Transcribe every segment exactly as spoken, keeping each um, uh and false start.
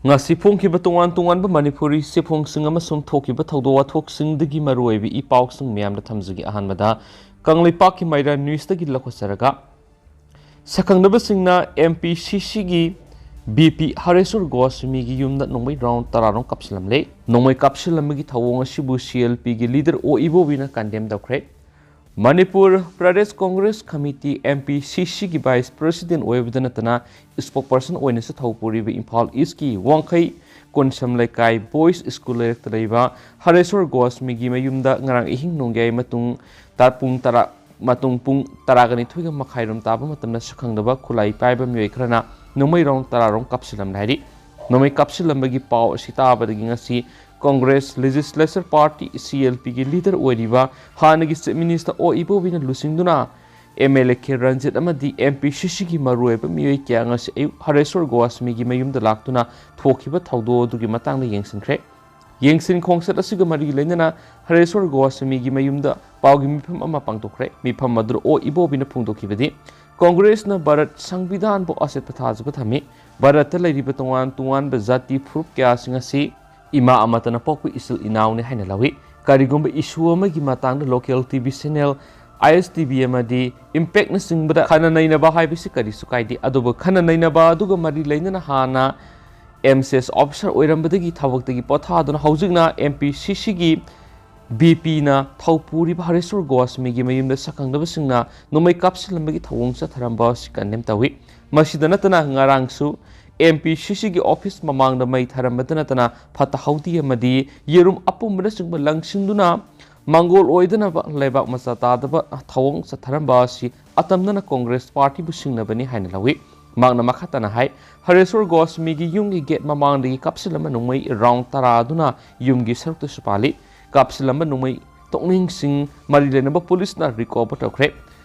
ꯉꯁꯤ ꯐꯣꯡꯈꯤꯕ ꯇꯣꯉꯥꯟ ꯇꯣꯉꯥꯟꯕ ꯃꯅꯤꯄꯨꯔꯤ ꯆꯦꯐꯣꯡꯁꯤꯡ ꯑꯃꯁꯨꯡ ꯊꯣꯛꯈꯤꯕ ꯊꯧꯗꯣꯛ ꯋꯥꯊꯣꯛꯁꯤꯡꯗꯒꯤ ꯃꯔꯨꯑꯣꯏꯕ ꯏ ꯄꯥꯎꯁꯤꯡ ꯃꯌꯥꯝꯗ ꯊꯝꯖꯒꯦ꯫ ꯑꯍꯥꯟꯕꯗ ꯀꯪꯂꯩꯄꯥꯛꯀꯤ ꯃꯩꯔꯥ ꯅ꯭ꯌꯨꯁꯇꯒꯤ ꯂꯧꯈꯠꯆꯔꯒ, ꯁꯛꯈꯪꯅꯕꯁꯤꯡꯅ ꯑꯦꯝ ꯄꯤ ꯁꯤ ꯁꯤꯒꯤ ꯕꯤ ꯄꯤ ꯍꯔꯦꯁꯣꯔ ꯒꯣꯁ꯭ꯋꯥꯃꯤꯒꯤ ꯌꯨꯝꯗ ꯅꯣꯡꯃꯩ ꯔꯥꯎꯟ ꯇꯔꯥꯔꯣꯝ ꯀꯥꯞꯁꯤꯜꯂꯝꯂꯦ꯫ ꯅꯣꯡꯃꯩ ꯀꯥꯞꯁꯤꯜꯂꯝꯕꯒꯤ ꯊꯧꯑꯣꯡ ꯑꯁꯤꯕꯨ ꯁꯤ ꯑꯦꯜ ꯄꯤꯒꯤ ꯂꯤꯗꯔ ꯑꯣ ꯏꯕꯣꯕꯤꯅ ꯀꯟꯗꯦꯝ ꯇꯧꯈ꯭ꯔꯦ꯫ Manipur Pradesh Congress committee, M P ꯁꯤ ꯁꯤꯒꯤ ꯚꯥꯏꯁ ꯄ꯭ꯔꯁꯤꯗꯦꯟ ꯑꯣꯏꯕꯗ ꯅꯠꯇꯅ ꯏꯁꯄꯣꯛꯄꯔꯁꯟ ꯑꯣꯏꯅꯁꯨ ꯊꯧ ꯄꯨꯔꯤꯕ ꯏꯝꯐꯥꯜ ꯏꯁꯀꯤ ꯋꯥꯡꯈꯩ ꯀꯣꯟꯁꯝ ꯂꯩꯀꯥꯏ ꯕꯣꯏꯁ ꯁ꯭ꯀꯨꯜ ꯂꯩꯔꯛꯇ ꯂꯩꯕ ꯍꯔꯦꯁꯣꯔ ꯒꯣꯁ꯭ꯋꯥꯃꯤꯒꯤ ꯃꯌꯨꯝꯗ ꯉꯔꯥꯡ ꯑꯍꯤꯡ ꯅꯣꯡꯌꯥꯏ ꯃꯇꯨꯡ ꯇꯥ-, ꯄꯨꯡ ꯇꯔꯥ, ꯃꯇꯨꯡ ꯄꯨꯡ ꯇꯔꯥꯒ ꯅꯤꯊꯣꯏꯒ ꯃꯈꯥꯏꯔꯣꯝ ꯇꯥꯕ ꯃꯇꯝꯗ ꯁꯛꯈꯪꯗꯕ ꯈꯨꯠꯂꯥꯏ ꯄꯥꯏꯕ ꯃꯤꯑꯣꯏ ꯈꯔꯅ ꯅꯣꯡꯃꯩ ꯔꯥꯎꯟ ꯇꯔꯥꯔꯣꯝ ꯀꯥꯞꯁꯤꯜꯂꯝꯂꯦ ꯍꯥꯏꯔꯤ꯫ ꯅꯣꯡꯃꯩ ꯀꯥꯞꯁꯤꯜꯂꯝꯕꯒꯤ ꯄꯥꯎ ꯑꯁꯤ ꯇꯥꯕꯗꯒꯤ ꯉꯁꯤ ꯀꯣꯡꯒ꯭ꯔꯦꯁ ꯂꯦꯖꯤꯁꯂꯦꯆꯔ ꯄꯥꯔꯇꯤ, ꯁꯤ ꯑꯦꯜ ꯄꯤꯒꯤ ꯂꯤꯗꯔ ꯑꯣꯏꯔꯤꯕ ꯍꯥꯟꯅꯒꯤ ꯆꯤꯐ ꯃꯤꯅꯤꯁꯇꯔ ꯑꯣ ꯏꯕꯣꯕꯤꯅ ꯂꯨꯆꯤꯡꯗꯨꯅ ꯑꯦꯝ ꯑꯦꯜ ꯑꯦ ꯈꯦ ꯔꯟꯖꯤꯠ ꯑꯃꯗꯤ ꯑꯦꯝ ꯄꯤ ꯁꯤ ꯁꯤꯒꯤ ꯃꯔꯨꯑꯣꯏꯕ ꯃꯤꯑꯣꯏ ꯀꯌꯥ ꯉꯁꯤ ꯑꯌꯨꯛ ꯍꯔꯦꯁꯣꯔ ꯒꯣꯁ꯭ꯋꯥꯃꯤꯒꯤ ꯃꯌꯨꯝꯗ ꯂꯥꯛꯇꯨꯅ ꯊꯣꯛꯈꯤꯕ ꯊꯧꯗꯣꯛ ꯑꯗꯨꯒꯤ ꯃꯇꯥꯡꯗ ꯌꯦꯡꯁꯤꯟꯈ꯭ꯔꯦ꯫ ꯌꯦꯡꯁꯤꯟ ꯈꯣꯡꯆꯠ ꯑꯁꯤꯒ ꯃꯔꯤ ꯂꯩꯅꯅ ꯍꯔꯦꯁꯣꯔ ꯒꯣꯁ꯭ꯋꯥꯃꯤꯒꯤ ꯃꯌꯨꯝꯗ ꯄꯥꯎꯒꯤ ꯃꯤꯐꯝ ꯑꯃ ꯄꯥꯡꯊꯣꯛꯈ꯭ꯔꯦ꯫ ꯃꯤꯐꯝ ꯑꯗꯨꯗ ꯑꯣ ꯏꯕꯣꯕꯤꯅ ꯐꯣꯡꯗꯣꯛꯈꯤꯕꯗꯤ, ꯀꯣꯡꯒ꯭ꯔꯦꯁꯅ ꯚꯥꯔꯠ ꯁꯪꯕꯤꯙꯥꯟꯕꯨ ꯑꯆꯦꯠꯄ ꯊꯥꯖꯕ ꯊꯝꯃꯤ꯫ ꯚꯥꯔꯠꯇ ꯂꯩꯔꯤꯕ ꯇꯣꯉꯥꯟ ꯇꯣꯉꯥꯟꯕ ꯖꯥꯇꯤ ꯐꯨꯔꯨꯞ ꯀꯌꯥꯁꯤꯡ ꯑꯁꯤ ꯏꯃꯥ ꯑꯃꯠꯇꯅ ꯄꯣꯛꯄ ꯏꯆꯤꯜ ꯏꯅꯥꯎꯅꯤ ꯍꯥꯏꯅ ꯂꯧꯏ꯫ ꯀꯔꯤꯒꯨꯝꯕ ꯏꯁꯨ ꯑꯃꯒꯤ ꯃꯇꯥꯡꯗ ꯂꯣꯀꯦꯜ ꯇꯤ ꯚꯤ ꯁꯦꯅꯦꯜ, ꯑꯥꯏ ꯑꯦꯁ ꯇꯤ ꯚꯤ ꯑꯃꯗꯤ ꯏꯝꯄꯦꯛꯅꯆꯤꯡꯕꯗ ꯈꯟꯅ ꯅꯩꯅꯕ ꯍꯥꯏꯕꯁꯤ ꯀꯔꯤꯁꯨ ꯀꯥꯏꯗꯦ꯫ ꯑꯗꯨꯕꯨ ꯈꯟꯅ ꯅꯩꯅꯕ ꯑꯗꯨꯒ ꯃꯔꯤ ꯂꯩꯅꯅ ꯍꯥꯟꯅ ꯑꯦꯝ ꯁꯤ ꯑꯦꯁ ꯑꯣꯐꯤꯁꯥꯔ ꯑꯣꯏꯔꯝꯕꯗꯒꯤ ꯊꯕꯛꯇꯒꯤ ꯄꯣꯊꯥꯗꯨꯅ ꯍꯧꯖꯤꯛꯅ ꯑꯦꯝ ꯄꯤ ꯁꯤ ꯁꯤꯒꯤ ꯕꯤ ꯄꯤꯅ ꯊꯧ ꯄꯨꯔꯤꯕ ꯍꯔꯦꯁꯣꯔ ꯒꯣꯁ꯭ꯋꯥꯃꯤꯒꯤ ꯃꯌꯨꯝꯗ ꯁꯛꯈꯪꯗꯕꯁꯤꯡꯅ ꯅꯣꯡꯃꯩ ꯀꯥꯞꯁꯤꯜꯂꯝꯕꯒꯤ ꯊꯧꯑꯣꯡ ꯆꯠꯊꯔꯝꯕ ꯑꯁꯤ ꯀꯟꯗꯦꯝ ꯇꯧꯏ꯫ ꯃꯁꯤꯗ ꯅꯠꯇꯅ ꯉꯔꯥꯡꯁꯨ ꯑꯦꯝ ꯄꯤ ꯁꯤ ꯁꯤꯒꯤ ꯑꯣꯐꯤꯁ ꯃꯃꯥꯡꯗ ꯃꯩ ꯊꯥꯔꯝꯕꯗ ꯅꯠꯇꯅ ꯐꯠꯇ ꯍꯥꯎꯗꯤ ꯑꯃꯗꯤ ꯌꯦꯔꯨꯝ ꯑꯄꯨꯝꯕꯅꯆꯤꯡꯕ ꯂꯪꯁꯤꯟꯗꯨꯅ ꯃꯥꯡꯒꯣꯜ ꯑꯣꯏꯗꯅꯕ ꯂꯩꯕꯥꯛ ꯃꯆꯥ ꯇꯥꯗꯕ ꯊꯧꯑꯣꯡ ꯆꯠꯊꯔꯝꯕ ꯑꯁꯤ ꯑꯇꯝꯅꯅ ꯀꯣꯡꯒ꯭ꯔꯦꯁ ꯄꯥꯔꯇꯤꯕꯨ ꯁꯤꯡꯅꯕꯅꯤ ꯍꯥꯏꯅ ꯂꯧꯏ꯫ ꯃꯍꯥꯛꯅ ꯃꯈꯥ ꯇꯥꯅ ꯍꯥꯏ, ꯍꯔꯦꯁꯣꯔ ꯒꯣꯁ꯭ꯋꯥꯃꯤꯒꯤ ꯌꯨꯝꯒꯤ ꯒꯦꯠ ꯃꯃꯥꯡꯗꯒꯤ ꯀꯥꯞꯁꯤꯜꯂꯝꯕ ꯅꯣꯡꯃꯩ ꯔꯥꯎꯟ ꯇꯔꯥ ꯑꯗꯨꯅ ꯌꯨꯝꯒꯤ ꯁꯔꯨꯛꯇꯁꯨ ꯄꯥꯜꯂꯤ꯫ ꯀꯥꯞꯁꯤꯜꯂꯝꯕ ꯅꯣꯡꯃꯩ ꯇꯣꯛꯅꯤꯡꯁꯤꯡ ꯃꯔꯤ ꯂꯩꯅꯕ ꯄꯨꯂꯤꯁꯅ ꯔꯤꯀꯣꯚꯔ ꯇꯧꯈ꯭ꯔꯦ꯫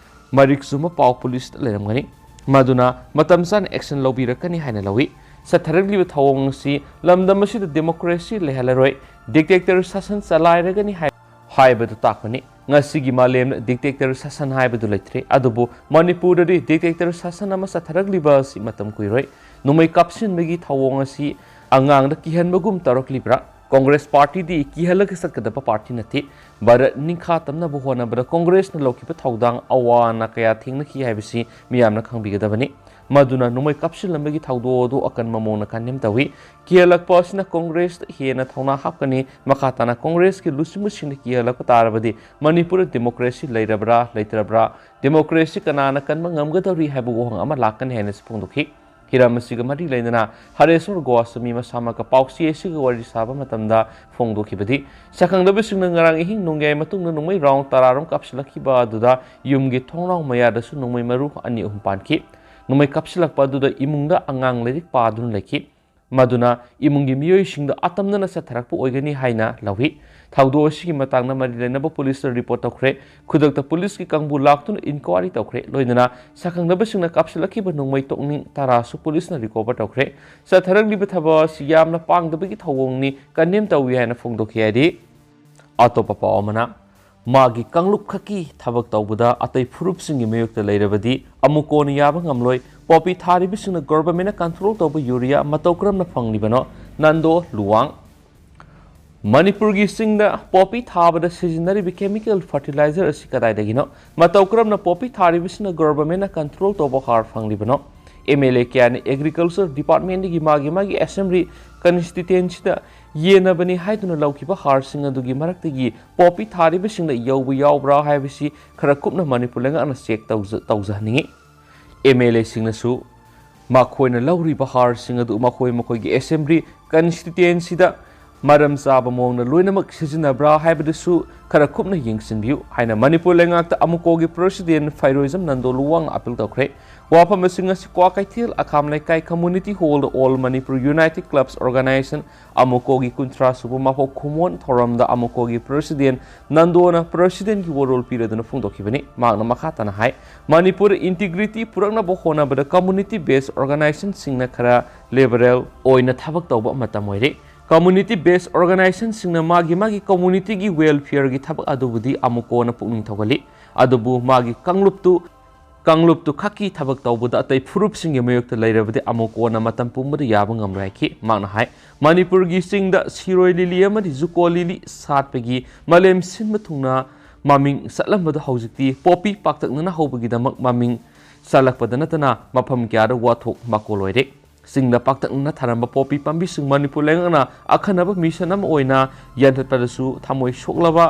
ꯃꯔꯤꯛ ꯆꯨꯝꯕ ꯄꯥꯎ ꯄꯨꯂꯤꯁꯇ ꯂꯩꯔꯝꯒꯅꯤ, ꯃꯗꯨꯅ ꯃꯇꯝ ꯆꯥꯅ ꯑꯦꯛꯁꯟ ꯂꯧꯕꯤꯔꯛꯀꯅꯤ ꯍꯥꯏꯅ ꯂꯧꯏ꯫ ꯆꯠꯊꯔꯛꯂꯤꯕ ꯊꯧꯑꯣꯡ ꯑꯁꯤ ꯂꯝꯗꯝ ꯑꯁꯤꯗ ꯗꯦꯃꯣꯀ꯭ꯔꯦꯁꯤ ꯂꯩꯍꯜꯂꯔꯣꯏ, ꯗꯤꯛꯇꯦꯛꯇꯔ ꯁꯥꯁꯟ ꯆꯂꯥꯏꯔꯒꯅꯤ ꯍꯥꯏ-, ꯍꯥꯏꯕꯗꯨ ꯇꯥꯛꯄꯅꯤ꯫ ꯉꯁꯤꯒꯤ ꯃꯥꯂꯦꯝꯗ ꯗꯤꯛꯇꯦꯛꯇꯔ ꯁꯥꯁꯟ ꯍꯥꯏꯕꯗꯨ ꯂꯩꯇ꯭ꯔꯦ꯫ ꯑꯗꯨꯕꯨ ꯃꯅꯤꯄꯨꯔꯗꯗꯤ ꯗꯤꯛꯇꯦꯛꯇꯔ ꯁꯥꯁꯟ ꯑꯃ ꯆꯠꯊꯔꯛꯂꯤꯕ ꯑꯁꯤ ꯃꯇꯝ ꯀꯨꯏꯔꯣꯏ꯫ ꯅꯣꯡꯃꯩ ꯀꯥꯞꯁꯤꯟꯕꯒꯤ ꯊꯧꯑꯣꯡ ꯑꯁꯤ ꯑꯉꯥꯡꯗ ꯀꯤꯍꯟꯕꯒꯨꯝ ꯇꯧꯔꯛꯂꯤꯕ꯭ꯔꯥ? ꯀꯣꯡꯒ꯭ꯔꯦꯁ ꯄꯥꯔꯇꯤꯗꯤ ꯀꯤꯍꯜꯂꯒ ꯆꯠꯀꯗꯕ ꯄꯥꯔꯇꯤ ꯅꯠꯇꯦ꯫ ꯚꯥꯔꯠ ꯅꯤꯡꯈꯥ ꯇꯝꯅꯕ ꯍꯣꯠꯅꯕꯗ ꯀꯣꯡꯒ꯭ꯔꯦꯁꯅ ꯂꯧꯈꯤꯕ ꯊꯧꯗꯥꯡ ꯑꯋꯥ ꯑꯅꯥ ꯀꯌꯥ ꯊꯦꯡꯅꯈꯤ ꯍꯥꯏꯕꯁꯤ ꯃꯤꯌꯥꯝꯅ ꯈꯪꯕꯤꯒꯗꯕꯅꯤ꯫ ꯃꯗꯨꯅ ꯅꯣꯡꯃꯩ ꯀꯥꯞꯁꯤꯜꯂꯝꯕꯒꯤ ꯊꯧꯗꯣꯛ ꯑꯗꯨ ꯑꯀꯟꯕ ꯃꯑꯣꯡꯗ ꯀꯟꯗꯦꯝ ꯇꯧꯏ꯫ ꯀꯤꯍꯜꯂꯛꯄ ꯑꯁꯤꯅ ꯀꯣꯡꯒ꯭ꯔꯦꯁꯇ ꯍꯦꯟꯅ ꯊꯧꯅꯥ ꯍꯥꯞꯀꯅꯤ꯫ ꯃꯈꯥ ꯇꯥꯅ ꯀꯣꯡꯒ꯭ꯔꯦꯁꯀꯤ ꯂꯨꯆꯤꯡꯕꯁꯤꯡꯅ ꯀꯤꯍꯜꯂꯛꯄ ꯇꯥꯔꯕꯗꯤ ꯃꯅꯤꯄꯨꯔꯗ ꯗꯦꯃꯣꯀ꯭ꯔꯦꯁꯤ ꯂꯩꯔꯕ꯭ꯔꯥ ꯂꯩꯇ꯭ꯔꯕ꯭ꯔꯥ, ꯗꯦꯃꯣꯀ꯭ꯔꯦꯁꯤ ꯀꯅꯥꯅ ꯀꯟꯕ ꯉꯝꯒꯗꯧꯔꯤ ꯍꯥꯏꯕ ꯋꯥꯍꯪ ꯑꯃ ꯂꯥꯛꯀꯅꯤ ꯍꯥꯏꯅꯁꯨ ꯐꯣꯡꯗꯣꯛꯈꯤ꯫ ꯍꯤꯔꯝ ꯑꯁꯤꯒ ꯃꯔꯤ ꯂꯩꯅꯅ ꯍꯔꯦꯁ꯭ꯋꯔ ꯒꯣꯁ꯭ꯋꯥꯃꯤ ꯃꯁꯥꯃꯛꯀ ꯄꯥꯎꯆꯦ ꯑꯁꯤꯒ ꯋꯥꯔꯤ ꯁꯥꯕ ꯃꯇꯝꯗ ꯐꯣꯡꯗꯣꯛꯈꯤꯕꯗꯤ, ꯁꯛꯈꯪꯗꯕꯁꯤꯡꯅ ꯉꯔꯥꯡ ꯑꯍꯤꯡ ꯅꯣꯡꯌꯥꯏ ꯃꯇꯨꯡꯗ ꯅꯣꯡꯃꯩ ꯔꯥꯎꯟ ꯇꯔꯥꯔꯣꯝ ꯀꯥꯞꯁꯤꯜꯂꯛꯈꯤꯕ ꯑꯗꯨꯗ ꯌꯨꯝꯒꯤ ꯊꯣꯡꯅꯥꯎ ꯃꯌꯥꯗꯁꯨ ꯅꯣꯡꯃꯩ ꯃꯔꯨ ꯑꯅꯤ ꯑꯍꯨꯝ ꯄꯥꯟꯈꯤ꯫ ꯅꯣꯡꯃꯩ ꯀꯥꯞꯁꯤꯜꯂꯛꯄ ꯑꯗꯨꯗ ꯏꯃꯨꯡꯗ ꯑꯉꯥꯡ ꯂꯥꯏꯔꯤꯛ ꯄꯥꯗꯨꯅ ꯂꯩꯈꯤ꯫ ꯃꯗꯨꯅ ꯏꯃꯨꯡꯒꯤ ꯃꯤꯑꯣꯏꯁꯤꯡꯗ ꯑꯇꯝꯅꯅ ꯆꯠꯊꯔꯛꯄ ꯑꯣꯏꯒꯅꯤ ꯍꯥꯏꯅ ꯂꯧꯏ꯫ ꯊꯧꯗꯣꯛ ꯑꯁꯤꯒꯤ ꯃꯇꯥꯡꯗ ꯃꯔꯤ ꯂꯩꯅꯕ ꯄꯨꯂꯤꯁꯇ ꯔꯤꯄꯣꯔꯠ ꯇꯧꯈ꯭ꯔꯦ꯫ ꯈꯨꯗꯛꯇ ꯄꯨꯂꯤꯁꯀꯤ ꯀꯥꯡꯕꯨ ꯂꯥꯛꯇꯨꯅ ꯏꯟꯀ꯭ꯋꯥꯔꯤ ꯇꯧꯈ꯭ꯔꯦ꯫ ꯂꯣꯏꯅꯅ ꯁꯛꯈꯪꯗꯕꯁꯤꯡꯅ ꯀꯥꯞꯁꯤꯜꯂꯛꯈꯤꯕ ꯅꯣꯡꯃꯩ ꯇꯣꯛꯅꯤꯡ ꯇꯔꯥꯁꯨ ꯄꯨꯂꯤꯁꯅ ꯔꯤꯀꯣꯚꯔ ꯇꯧꯈ꯭ꯔꯦ꯫ ꯆꯠꯊꯔꯛꯂꯤꯕ ꯊꯕꯛ ꯑꯁꯤ ꯌꯥꯝꯅ ꯄꯥꯡꯗꯕꯒꯤ ꯊꯧꯑꯣꯡꯅꯤ, ꯀꯟꯗꯦꯝ ꯇꯧꯏ ꯍꯥꯏꯅ ꯐꯣꯡꯗꯣꯛꯈꯤ ꯍꯥꯏꯔꯤ꯫ ꯑꯇꯣꯞꯄ ꯄꯥꯎ ꯑꯃꯅ, ꯃꯥꯒꯤ ꯀꯥꯡꯂꯨꯞ ꯈꯛꯀꯤ ꯊꯕꯛ ꯇꯧꯕꯗ ꯑꯇꯩ ꯐꯨꯔꯨꯞꯁꯤꯡꯒꯤ ꯃꯥꯌꯣꯛꯇ ꯂꯩꯔꯕꯗꯤ ꯑꯃꯨꯛ ꯀꯣꯟꯅ ꯌꯥꯕ ꯉꯝꯂꯣꯏ꯫ ꯄꯣꯄꯤ ꯊꯥꯔꯤꯕꯁꯤꯡꯅ ꯒꯣꯚꯔꯟꯃꯦꯟꯠꯅ ꯀꯟꯇ꯭ꯔꯣꯜ ꯇꯧꯕ ꯌꯨꯔꯤꯌꯥ ꯃꯇꯧ ꯀꯔꯝꯅ ꯐꯪꯂꯤꯕꯅꯣ? ꯅꯟꯗꯣ ꯂꯨꯋꯥꯡ꯫ ꯃꯅꯤꯄꯨꯔꯒꯤ ꯆꯤꯡꯗ ꯄꯣꯄꯤ ꯊꯥꯕꯗ ꯁꯤꯖꯤꯟꯅꯔꯤꯕ ꯀꯦꯃꯤꯀꯦꯜ ꯐꯔꯇꯤꯂꯥꯏꯖꯔ ꯑꯁꯤ ꯀꯗꯥꯏꯗꯒꯤꯅꯣ? ꯃꯇꯧ ꯀꯔꯝꯅ ꯄꯣꯄꯤ ꯊꯥꯔꯤꯕꯁꯤꯡꯅ ꯒꯣꯚꯔꯟꯃꯦꯟꯠꯅ ꯀꯟꯇ꯭ꯔꯣꯜ ꯇꯧꯕ ꯍꯥꯔ ꯐꯪꯂꯤꯕꯅꯣ? ꯑꯦꯝ ꯑꯦꯜ ꯑꯦ ꯀꯌꯥꯅ ꯑꯦꯒ꯭ꯔꯤꯀꯜꯆꯔ ꯗꯤꯄꯥꯔꯠꯃꯦꯟꯠꯇꯒꯤ ꯃꯥꯒꯤ ꯃꯥꯒꯤ ꯑꯦꯁꯦꯝꯕ꯭ꯂꯤ ꯀꯟꯁꯇꯤꯇ꯭ꯋꯦꯟꯁꯤꯗ ꯌꯦꯟꯅꯕꯅꯤ ꯍꯥꯏꯗꯨꯅ ꯂꯧꯈꯤꯕ ꯍꯥꯔꯁꯤꯡ ꯑꯗꯨꯒꯤ ꯃꯔꯛꯇꯒꯤ ꯄꯣꯄꯤ ꯊꯥꯔꯤꯕꯁꯤꯡꯗ ꯌꯧꯕ ꯌꯥꯎꯕ꯭ꯔꯥ ꯍꯥꯏꯕꯁꯤ ꯈꯔ ꯀꯨꯞꯅ ꯃꯅꯤꯄꯨꯔ ꯂꯩꯉꯥꯛꯅ ꯆꯦꯛ ꯇꯧꯖ-, ꯇꯧꯖꯍꯟꯅꯤꯡꯏ꯫ ꯑꯦꯝ ꯑꯦꯜ ꯑꯦꯁꯤꯡꯅꯁꯨ ꯃꯈꯣꯏꯅ ꯂꯧꯔꯤꯕ ꯍꯥꯔꯁꯤꯡ ꯑꯗꯨ ꯃꯈꯣꯏ ꯃꯈꯣꯏꯒꯤ ꯑꯦꯁꯦꯝꯕ꯭ꯂꯤ ꯀꯟꯁꯇꯤꯇ꯭ꯋꯦꯟꯁꯤꯗ ꯃꯔꯝ ꯆꯥꯕ ꯃꯑꯣꯡꯗ ꯂꯣꯏꯅꯃꯛ ꯁꯤꯖꯤꯟꯅꯕ꯭ꯔꯥ ꯍꯥꯏꯕꯗꯨꯁꯨ ꯈꯔ ꯀꯨꯞꯅ ꯌꯦꯡꯁꯤꯟꯕꯤꯌꯨ ꯍꯥꯏꯅ ꯃꯅꯤꯄꯨꯔ ꯂꯩꯉꯥꯛꯇ ꯑꯃꯨꯀꯣꯒꯤ ꯄ꯭ꯔꯁꯤꯗꯦꯟꯠ ꯐꯩꯔꯣꯏꯖꯝ ꯅꯟꯗꯣ ꯂꯨꯋꯥꯡꯅ ꯑꯄꯤꯜ ꯇꯧꯈ꯭ꯔꯦ꯫ ꯋꯥꯐꯝ ꯑꯁꯤꯡ ꯑꯁꯤ ꯀ꯭ꯋꯥꯀꯩꯊꯦꯜ ꯑꯈꯥꯝ ꯂꯩꯀꯥꯏ ꯀꯝꯃꯨꯅꯤꯇꯤ ꯍꯣꯜꯗ ꯑꯣꯜ ꯃꯅꯤꯄꯨꯔ ꯌꯨꯅꯥꯏꯇꯦꯗ ꯀ꯭ꯂꯕꯁ ꯑꯣꯔꯒꯅꯥꯏꯖꯦꯁꯟ, ꯑꯃꯨꯀꯣꯒꯤ ꯀꯨꯟꯊ꯭ꯔꯥ ꯁꯨꯕ ꯃꯄꯣꯛ ꯈꯨꯃꯣꯟ ꯊꯧꯔꯝꯗ ꯑꯃꯨꯀꯣꯒꯤ ꯄ꯭ꯔꯁꯤꯗꯦꯟꯠ ꯅꯟꯗꯣꯅ ꯄ꯭ꯔꯁꯤꯗꯦꯟꯠꯀꯤ ꯋꯥꯔꯣꯜ ꯄꯤꯔꯗꯨꯅ ꯐꯣꯡꯗꯣꯛꯈꯤꯕꯅꯤ꯫ ꯃꯍꯥꯛꯅ ꯃꯈꯥ ꯇꯥꯅ ꯍꯥꯏ, ꯃꯅꯤꯄꯨꯔ ꯏꯟꯇꯤꯒ꯭ꯔꯤꯇꯤ ꯄꯨꯔꯛꯅꯕ ꯍꯣꯠꯅꯕꯗ ꯀꯝꯃꯨꯅꯤꯇꯤ ꯕꯦꯁ ꯑꯣꯔꯒꯅꯥꯏꯖꯦꯁꯟꯁꯤꯡꯅ ꯈꯔ ꯂꯤꯕꯔꯦꯜ ꯑꯣꯏꯅ ꯊꯕꯛ ꯇꯧꯕ ꯃꯇꯝ ꯑꯣꯏꯔꯦ꯫ ꯀꯝꯃꯨꯅꯤꯇꯤ ꯕꯦꯁ ꯑꯣꯔꯒꯅꯥꯏꯖꯦꯁꯟꯁꯤꯡꯅ ꯃꯥꯒꯤ ꯃꯥꯒꯤ ꯀꯝꯃꯨꯅꯤꯇꯤꯒꯤ ꯋꯦꯜꯐꯤꯌꯔꯒꯤ ꯊꯕꯛ ꯑꯗꯨꯕꯨꯗꯤ ꯑꯃꯨꯛ ꯀꯣꯟꯅ ꯄꯨꯛꯅꯤꯡ ꯊꯧꯒꯠꯂꯤ, ꯑꯗꯨꯕꯨ ꯃꯥꯒꯤ ꯀꯥꯡꯂꯨꯞꯇꯨ ꯀꯥꯡꯂꯨꯞꯇꯨ ꯈꯛꯀꯤ ꯊꯕꯛ ꯇꯧꯕꯗ ꯑꯇꯩ ꯐꯨꯔꯨꯞꯁꯤꯡꯒꯤ ꯃꯥꯌꯣꯛꯇ ꯂꯩꯔꯕꯗꯤ ꯑꯃꯨꯛ ꯀꯣꯟꯅ ꯃꯇꯝ ꯄꯨꯝꯕꯗ ꯌꯥꯕ ꯉꯝꯂꯣꯏ ꯍꯥꯏꯈꯤ꯫ ꯃꯍꯥꯛꯅ ꯍꯥꯏ, ꯃꯅꯤꯄꯨꯔꯒꯤ ꯆꯤꯡꯗ ꯁꯤꯔꯣꯏ ꯂꯤꯂꯤ ꯑꯃꯗꯤ ꯖꯨꯀꯣ ꯂꯤꯂꯤ ꯁꯥꯠꯄꯒꯤ ꯃꯥꯂꯦꯝ ꯁꯤꯟꯕ ꯊꯨꯡꯅ ꯃꯃꯤꯡ ꯆꯠꯂꯝꯕꯗꯨ ꯍꯧꯖꯤꯛꯇꯤ ꯄꯣꯄꯤ ꯄꯥꯛꯇꯛꯅꯅ ꯍꯧꯕꯒꯤꯗꯃꯛ ꯃꯃꯤꯡ ꯆꯠꯂꯛꯄꯗ ꯅꯠꯇꯅ ꯃꯐꯝ ꯀꯌꯥꯗ ꯋꯥꯊꯣꯛ ꯃꯀꯣꯜ ꯑꯣꯏꯔꯦ꯫ ꯆꯤꯡꯗ ꯄꯥꯛꯇꯛꯅꯅ ꯊꯥꯔꯝꯕ ꯄꯣꯄꯤ ꯄꯥꯝꯕꯤꯁꯤꯡ ꯃꯅꯤꯄꯨꯔ ꯂꯩꯉꯥꯛꯅ ꯑꯈꯟꯅꯕ ꯃꯤꯁꯟ ꯑꯃ ꯑꯣꯏꯅ ꯌꯥꯟꯊꯠꯄꯗꯁꯨ ꯊꯃꯣꯏ ꯁꯣꯛꯂꯕ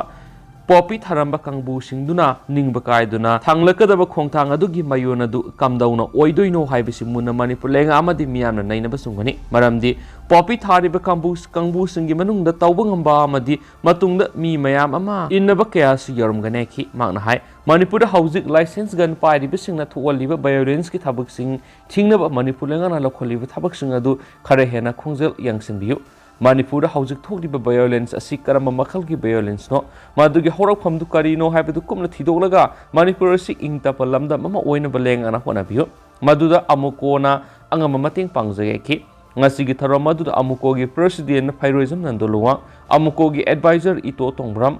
ꯄꯣꯄꯤ ꯊꯥꯔꯝꯕ ꯀꯥꯡꯕꯨꯁꯤꯡꯗꯨꯅ ꯅꯤꯡꯕ ꯀꯥꯏꯗꯨꯅ ꯊꯥꯡꯂꯛꯀꯗꯕ ꯈꯣꯡꯊꯥꯡ ꯑꯗꯨꯒꯤ ꯃꯌꯣꯟ ꯑꯗꯨ ꯀꯝꯗꯧꯅ ꯑꯣꯏꯗꯣꯏꯅꯣ ꯍꯥꯏꯕꯁꯤ ꯃꯨꯟꯅ ꯃꯅꯤꯄꯨꯔ ꯂꯩꯉꯥꯛ ꯑꯃꯗꯤ ꯃꯤꯌꯥꯝꯅ ꯅꯩꯅꯕ ꯆꯨꯝꯒꯅꯤ꯫ ꯃꯔꯝꯗꯤ ꯄꯣꯄꯤ ꯊꯥꯔꯤꯕ ꯀꯥꯡꯕꯨ-, ꯀꯥꯡꯕꯨꯁꯤꯡꯒꯤ ꯃꯅꯨꯡꯗ ꯇꯧꯕ ꯉꯝꯕ ꯑꯃꯗꯤ ꯃꯇꯨꯡꯗ ꯃꯤ ꯃꯌꯥꯝ ꯑꯃ ꯏꯟꯅꯕ ꯀꯌꯥꯁꯨ ꯌꯥꯎꯔꯝꯒꯅꯤ ꯍꯥꯏꯈꯤ꯫ ꯃꯍꯥꯛꯅ ꯍꯥꯏ, ꯃꯅꯤꯄꯨꯔꯗ ꯍꯧꯖꯤꯛ license gun ꯄꯥꯏꯔꯤꯕꯁꯤꯡꯅ ꯊꯣꯛꯍꯜꯂꯤꯕ violenceꯀꯤ ꯊꯕꯛꯁꯤꯡ ꯊꯤꯡꯅꯕ ꯃꯅꯤꯄꯨꯔ ꯂꯩꯉꯥꯛꯅ ꯂꯧꯈꯠꯂꯤꯕ ꯊꯕꯛꯁꯤꯡ ꯑꯗꯨ ꯈꯔ ꯍꯦꯟꯅ ꯈꯣꯡꯖꯦꯜ ꯌꯥꯡꯁꯤꯟꯕꯤꯌꯨ꯫ ꯃꯅꯤꯄꯨꯔꯗ ꯍꯧꯖꯤꯛ ꯊꯣꯛꯂꯤꯕ violence ꯑꯁꯤ ꯀꯔꯝꯕ ꯃꯈꯜꯒꯤ violenceꯅꯣ? ꯃꯗꯨꯒꯤ ꯍꯧꯔꯛꯐꯝꯗꯨ ꯀꯔꯤꯅꯣ ꯍꯥꯏꯕꯗꯨ ꯀꯨꯞꯅ ꯊꯤꯗꯣꯛꯂꯒ ꯃꯅꯤꯄꯨꯔ ꯑꯁꯤ ꯏꯪ ꯇꯞꯄ ꯂꯝꯗꯝ ꯑꯃ ꯑꯣꯏꯅꯕ ꯂꯩꯉꯥꯛꯅ ꯍꯣꯠꯅꯕꯤꯌꯨ꯫ ꯃꯗꯨꯗ ꯑꯃꯨꯛ ꯀꯣꯟꯅ ꯑꯉꯝꯕ ꯃꯇꯦꯡ ꯄꯥꯡꯖꯒꯦ ꯍꯥꯏꯈꯤ꯫ ꯉꯁꯤꯒꯤ ꯊꯧꯔꯝ ꯑꯗꯨꯗ ꯑꯃꯨꯛꯀꯣꯒꯤ president ꯐꯩꯔꯣꯏꯖꯝ ꯅꯟꯗꯣꯂꯨꯋꯥꯡ, ꯑꯃꯨꯛꯀꯣꯒꯤ advisor ꯏꯇꯣ ꯇꯣꯡꯕ꯭ꯔꯝ,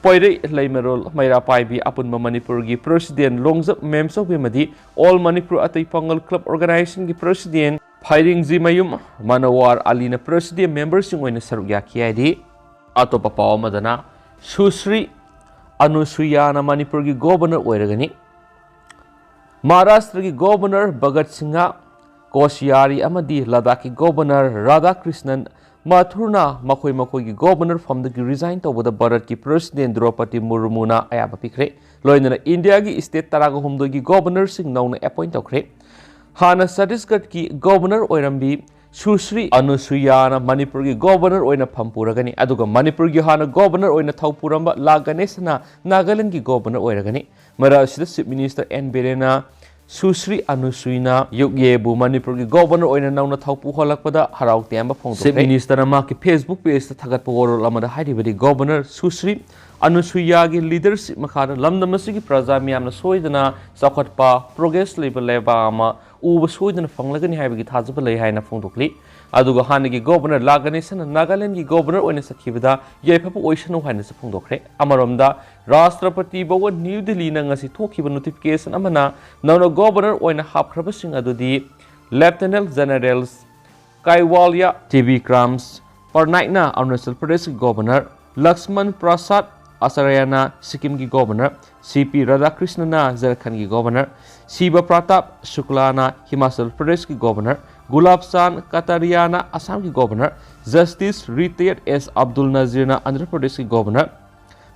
ꯄꯣꯏꯔꯩ ꯂꯩꯃꯔꯣꯜ ꯃꯩꯔꯥ ꯄꯥꯏꯕꯤ, ꯑꯄꯨꯟꯕ ꯃꯅꯤꯄꯨꯔꯒꯤ president ꯂꯣꯡꯖꯞ ꯃꯦꯝꯆꯧꯕꯤ ꯑꯃꯗꯤ All Manipur ꯑꯇꯩ ꯄꯥꯡꯒꯜ club organizationꯒꯤ president ꯐꯥꯏꯔꯤꯡꯖꯤꯃꯌꯨꯝ ꯃꯅꯋꯥꯔ ꯑꯂꯤꯅ president memberꯁꯤꯡ ꯑꯣꯏꯅ ꯁꯔꯨꯛ ꯌꯥꯈꯤ ꯍꯥꯏꯔꯤ꯫ ꯑꯇꯣꯞꯄ ꯄꯥꯎ ꯑꯃꯗꯅ, ꯁꯨꯁ꯭ꯔꯤ ꯑꯅꯨꯁꯨꯌꯥꯅ ꯃꯅꯤꯄꯨꯔꯒꯤ governor ꯑꯣꯏꯔꯒꯅꯤ꯫ ꯃꯍꯥꯔꯥꯁꯇ꯭ꯔꯒꯤ governor ꯚꯒꯠ ꯁꯤꯡꯍ ꯀꯣꯁꯤꯌꯥꯔꯤ ꯑꯃꯗꯤ ꯂꯗꯥꯈꯀꯤ governor ꯔꯥꯙꯥꯀ꯭ꯔꯤꯁꯅꯟ ꯃꯥꯊꯨꯔꯅ ꯃꯈꯣꯏ ꯃꯈꯣꯏꯒꯤ governor ꯐꯝꯗꯒꯤ resign ꯇꯧꯕꯗ ꯚꯥꯔꯠꯀꯤ president ꯗ꯭ꯔꯧꯄꯗꯤ ꯃꯨꯔꯃꯨꯅ ꯑꯌꯥꯕ ꯄꯤꯈ꯭ꯔꯦ꯫ ꯂꯣꯏꯅꯅ ꯏꯟꯗꯤꯌꯥꯒꯤ state ꯇꯔꯥꯒ ꯍꯨꯝꯗꯣꯏꯒꯤ governorꯁꯤꯡ ꯅꯧꯅ appoint ꯇꯧꯈ꯭ꯔꯦ꯫ ꯍꯥꯟꯅ ꯆꯇꯤꯁꯒꯔꯒꯤ governor ꯑꯣꯏꯔꯝꯕꯤ ꯁꯨꯁ꯭ꯔꯤ ꯑꯅꯨꯁꯨꯌꯥꯅ ꯃꯅꯤꯄꯨꯔꯒꯤ governor ꯑꯣꯏꯅ ꯐꯝ ꯄꯨꯔꯒꯅꯤ, ꯑꯗꯨꯒ ꯃꯅꯤꯄꯨꯔꯒꯤ ꯍꯥꯟꯅ governor ꯑꯣꯏꯅ ꯊꯧ ꯄꯨꯔꯝꯕ ꯂꯥ ꯒꯅꯦꯁꯅ ꯅꯥꯒꯥꯂꯦꯟꯗꯒꯤ governor ꯑꯣꯏꯔꯒꯅꯤ꯫ ꯃꯔꯛ ꯑꯁꯤꯗ chief minister ꯑꯦꯟ ꯕꯤꯔꯦꯟꯅ ꯁꯨꯁ꯭ꯔꯤ ꯑꯅꯨꯁꯨꯏꯅ ꯌꯨꯛꯌꯦꯕꯨ ꯃꯅꯤꯄꯨꯔꯒꯤ governor ꯑꯣꯏꯅ ꯅꯧꯅ ꯊꯧ ꯄꯨꯍꯜꯂꯛꯄꯗ ꯍꯔꯥꯎ ꯇꯌꯥꯝꯕ ꯐꯣꯡꯗꯣꯛꯈ꯭ꯔꯦ꯫ Chief ministerꯅ ꯃꯍꯥꯛꯀꯤ Facebook pageꯇ ꯊꯥꯒꯠꯄ ꯋꯥꯔꯣꯜ ꯑꯃꯗ ꯍꯥꯏꯔꯤꯕꯗꯤ, governor ꯁꯨꯁ꯭ꯔꯤ ꯑꯅꯨꯁꯨꯏꯌꯥꯒꯤ leadership ꯃꯈꯥꯗ ꯂꯝꯗꯝ ꯑꯁꯤꯒꯤ ꯄ꯭ꯔꯖꯥ ꯃꯤꯌꯥꯝꯅ ꯁꯣꯏꯗꯅ ꯆꯥꯎꯈꯠꯄ, progress ꯂꯩꯕ ꯂꯩꯕꯥꯛ ꯑꯃ ꯎꯕ ꯁꯣꯏꯗꯅ ꯐꯪꯂꯒꯅꯤ ꯍꯥꯏꯕꯒꯤ ꯊꯥꯖꯕ ꯂꯩ ꯍꯥꯏꯅ ꯐꯣꯡꯗꯣꯛꯂꯤ꯫ ꯑꯗꯨꯒ ꯍꯥꯟꯅꯒꯤ ꯒꯣꯕꯔꯅꯔ ꯂꯥ ꯒꯅꯦꯁꯟꯅ ꯅꯥꯒꯥꯂꯦꯟꯒꯤ ꯒꯣꯕꯔꯅꯔ ꯑꯣꯏꯅ ꯆꯠꯈꯤꯕꯗ ꯌꯥꯏꯐꯕ ꯑꯣꯏꯁꯅꯨ ꯍꯥꯏꯅꯁꯨ ꯐꯣꯡꯗꯣꯛꯈ꯭ꯔꯦ꯫ ꯑꯃꯔꯣꯝꯗ ꯔꯥꯁꯇ꯭ꯔꯄꯇꯤ ꯚꯋꯟ, ꯅ꯭ꯌꯨ ꯗꯤꯜꯂꯤꯅ ꯉꯁꯤ ꯊꯣꯛꯈꯤꯕ ꯅꯣꯇꯤꯐꯤꯀꯦꯁꯟ ꯑꯃꯅ ꯅꯧꯅ ꯒꯣꯕꯔꯅꯔ ꯑꯣꯏꯅ ꯍꯥꯞꯈ꯭ꯔꯕꯁꯤꯡ ꯑꯗꯨꯗꯤ ꯂꯦꯐꯇꯦꯅꯦꯟ ꯖꯦꯅꯔꯦꯜ ꯀꯥꯏꯋꯥꯂꯤꯌꯥ ꯇꯤꯕꯤꯀ꯭ꯔꯥꯝ, ꯄꯔꯅꯥꯏꯛꯅ ꯑꯔꯨꯅꯥꯆꯜ ꯄ꯭ꯔꯗꯦꯁꯀꯤ ꯒꯣꯕꯔꯅꯔ, ꯂꯛꯁꯃꯟ ꯄ꯭ꯔꯁꯥꯗ ꯑꯆꯥꯔꯌꯥꯅ ꯁꯤꯛꯀꯤꯝꯒꯤ ꯒꯣꯕꯔꯅꯔ, ꯁꯤ ꯄꯤ ꯔꯥꯙꯥꯀ꯭ꯔꯤꯁꯅꯅ ꯖꯔꯈꯟꯒꯤ ꯒꯣꯕꯔꯅꯔ, ꯁꯤꯕ ꯄ꯭ꯔꯇꯥꯞ ꯁꯨꯛꯂꯥꯅ ꯍꯤꯃꯥꯆꯜ ꯄ꯭ꯔꯗꯦꯁꯀꯤ ꯒꯣꯕꯔꯅꯔ, ꯒꯨꯂꯥꯕ ꯆꯥꯟꯗ ꯀꯇꯥꯔꯤꯌꯥꯅ ꯑꯁꯥꯝꯒꯤ ꯒꯣꯕꯔꯅꯔ, ꯖꯁꯇꯤꯁ ꯔꯤꯇꯥꯌꯔꯗ ꯑꯦꯁ ꯑꯕꯗꯨꯜ ꯅꯖꯤꯔꯅ ꯑꯥꯟꯙ꯭ꯔ ꯄ꯭ꯔꯗꯦꯁꯀꯤ ꯒꯣꯕꯔꯅꯔ,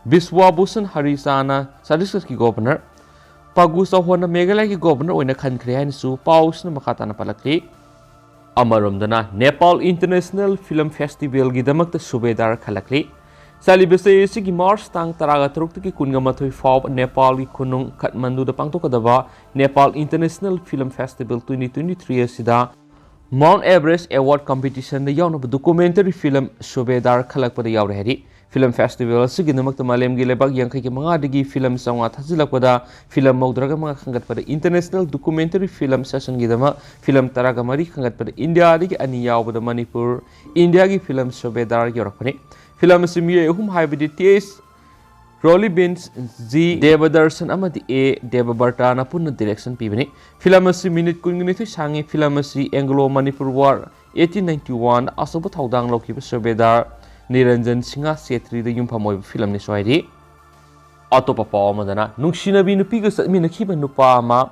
ꯕꯤꯁ꯭ꯋꯥꯚꯨꯁꯟ ꯍꯔꯤꯆꯥꯟꯗꯅ ꯆꯇꯤꯁꯒꯔꯒꯤ ꯒꯣꯕꯔꯅꯔ, ꯄꯥꯒꯨ ꯆꯧꯍꯥꯟꯅ ꯃꯦꯘꯥꯂꯌꯒꯤ ꯒꯣꯕꯔꯅꯔ ꯑꯣꯏꯅ ꯈꯟꯈ꯭ꯔꯦ ꯍꯥꯏꯅꯁꯨ ꯄꯥꯎꯁꯤꯅ ꯃꯈꯥ ꯇꯥꯅ ꯄꯜꯂꯛꯂꯤ꯫ ꯑꯃꯔꯣꯝꯗꯅ ꯅꯦꯄꯥꯜ ꯏꯟꯇꯔꯅꯦꯁꯅꯦꯜ ꯐꯤꯂꯝ ꯐꯦꯁꯇꯤꯚꯦꯜꯒꯤꯗꯃꯛꯇ ꯁꯨꯕꯦꯗꯥꯔ ꯈꯜꯂꯛꯂꯤ꯫ ꯆꯠꯂꯤꯕ ꯆꯍꯤ ꯑꯁꯤꯒꯤ ꯃꯥꯔꯆ ꯇꯥꯡ ꯇꯔꯥꯒ ꯇꯔꯨꯛꯇꯒꯤ ꯀꯨꯟꯒ ꯃꯥꯊꯣꯏ ꯐꯥꯎꯕ ꯅꯦꯄꯥꯜꯒꯤ ꯈꯨꯅꯨꯡ ꯀꯥꯊꯃꯟꯗꯨꯗ ꯄꯥꯡꯊꯣꯛꯀꯗꯕ Nepal international film festival twenty twenty three ꯑꯁꯤꯗ ꯃꯥꯎꯟꯠ ꯑꯦꯚꯔꯦꯁ ꯑꯦꯋꯥꯔꯗ ꯀꯝꯄꯤꯇꯤꯁꯟꯗ ꯌꯥꯎꯅꯕ ꯗꯣꯀꯨꯃꯦꯟꯇꯔꯤ ꯐꯤꯂꯝ ꯁꯨꯕꯦꯗꯥꯔ ꯈꯜꯂꯛꯄꯗ ꯌꯥꯎꯔꯦ ꯍꯥꯏꯔꯤ꯫ ꯐꯤꯂꯝ ꯐꯦꯁꯇꯤꯚꯦꯜ ꯑꯁꯤꯒꯤꯗꯃꯛꯇ ꯃꯥꯂꯦꯝꯒꯤ ꯂꯩꯕꯥꯛ ꯌꯥꯡꯈꯩꯒ ꯃꯉꯥꯗꯒꯤ ꯐꯤꯂꯝ ꯆꯥꯝꯃꯉꯥ ꯊꯥꯖꯤꯜꯂꯛꯄꯗ ꯐꯤꯂꯝ ꯃꯧꯗ꯭ꯔꯥꯒ ꯃꯉꯥ ꯈꯟꯒꯠꯄꯗ ꯏꯟꯇꯔꯅꯦꯁꯅꯦꯜ ꯗꯣꯀꯨꯃꯦꯟꯇꯔꯤ ꯐꯤꯂꯝ ꯁꯦꯁꯟꯒꯤꯗꯃꯛ ꯐꯤꯂꯝ ꯇꯔꯥꯒ ꯃꯔꯤ ꯈꯟꯒꯠꯄꯗ ꯏꯟꯗꯤꯌꯥꯗꯒꯤ ꯑꯅꯤ ꯌꯥꯎꯕꯗ ꯃꯅꯤꯄꯨꯔ, ꯏꯟꯗꯤꯌꯥꯒꯤ ꯐꯤꯂꯝ ꯁꯨꯕꯦꯗꯥꯔ ꯌꯧꯔꯛꯄꯅꯤ꯫ ꯐꯤꯂꯝ ꯑꯁꯤ ꯃꯤꯑꯣꯏ ꯑꯍꯨꯝ ꯍꯥꯏꯕꯗꯤ ꯇꯤ ꯑꯦꯁ ꯔꯣꯂꯤꯕꯤꯟꯁ, ꯖꯤ ꯗꯦꯕꯗꯔꯁꯟ ꯑꯃꯗꯤ ꯑꯦ ꯗꯦꯕꯕꯔꯇꯥꯅ ꯄꯨꯟꯅ ꯗꯤꯔꯦꯛꯁꯟ ꯄꯤꯕꯅꯤ꯫ ꯐꯤꯂꯝ ꯑꯁꯤ ꯃꯤꯅꯤꯠ ꯀꯨꯟꯒ ꯅꯤꯊꯣꯏ ꯁꯥꯡꯉꯤ꯫ ꯐꯤꯂꯝ ꯑꯁꯤ Anglo Manipur war eighteen ninety ꯋꯥꯟꯗ ꯑꯆꯧꯕ ꯊꯧꯗꯥꯡ ꯂꯧꯈꯤꯕ ꯁꯨꯕꯦꯗꯥꯔ ꯅꯤꯔꯟꯖꯟ ꯁꯤꯡꯍ ꯁꯦꯇ꯭ꯔꯤꯗ ꯌꯨꯝꯐꯝ ꯑꯣꯏꯕ ꯐꯤꯂꯝꯅꯤ ꯁ꯭ꯋꯥꯏꯗꯤ꯫ ꯑꯇꯣꯞꯄ ꯄꯥꯎ ꯑꯃꯗꯅ ꯅꯨꯡꯁꯤꯅꯕꯤ ꯅꯨꯄꯤꯒ ꯆꯠꯃꯤꯟꯅꯈꯤꯕ ꯅꯨꯄꯥ ꯑꯃ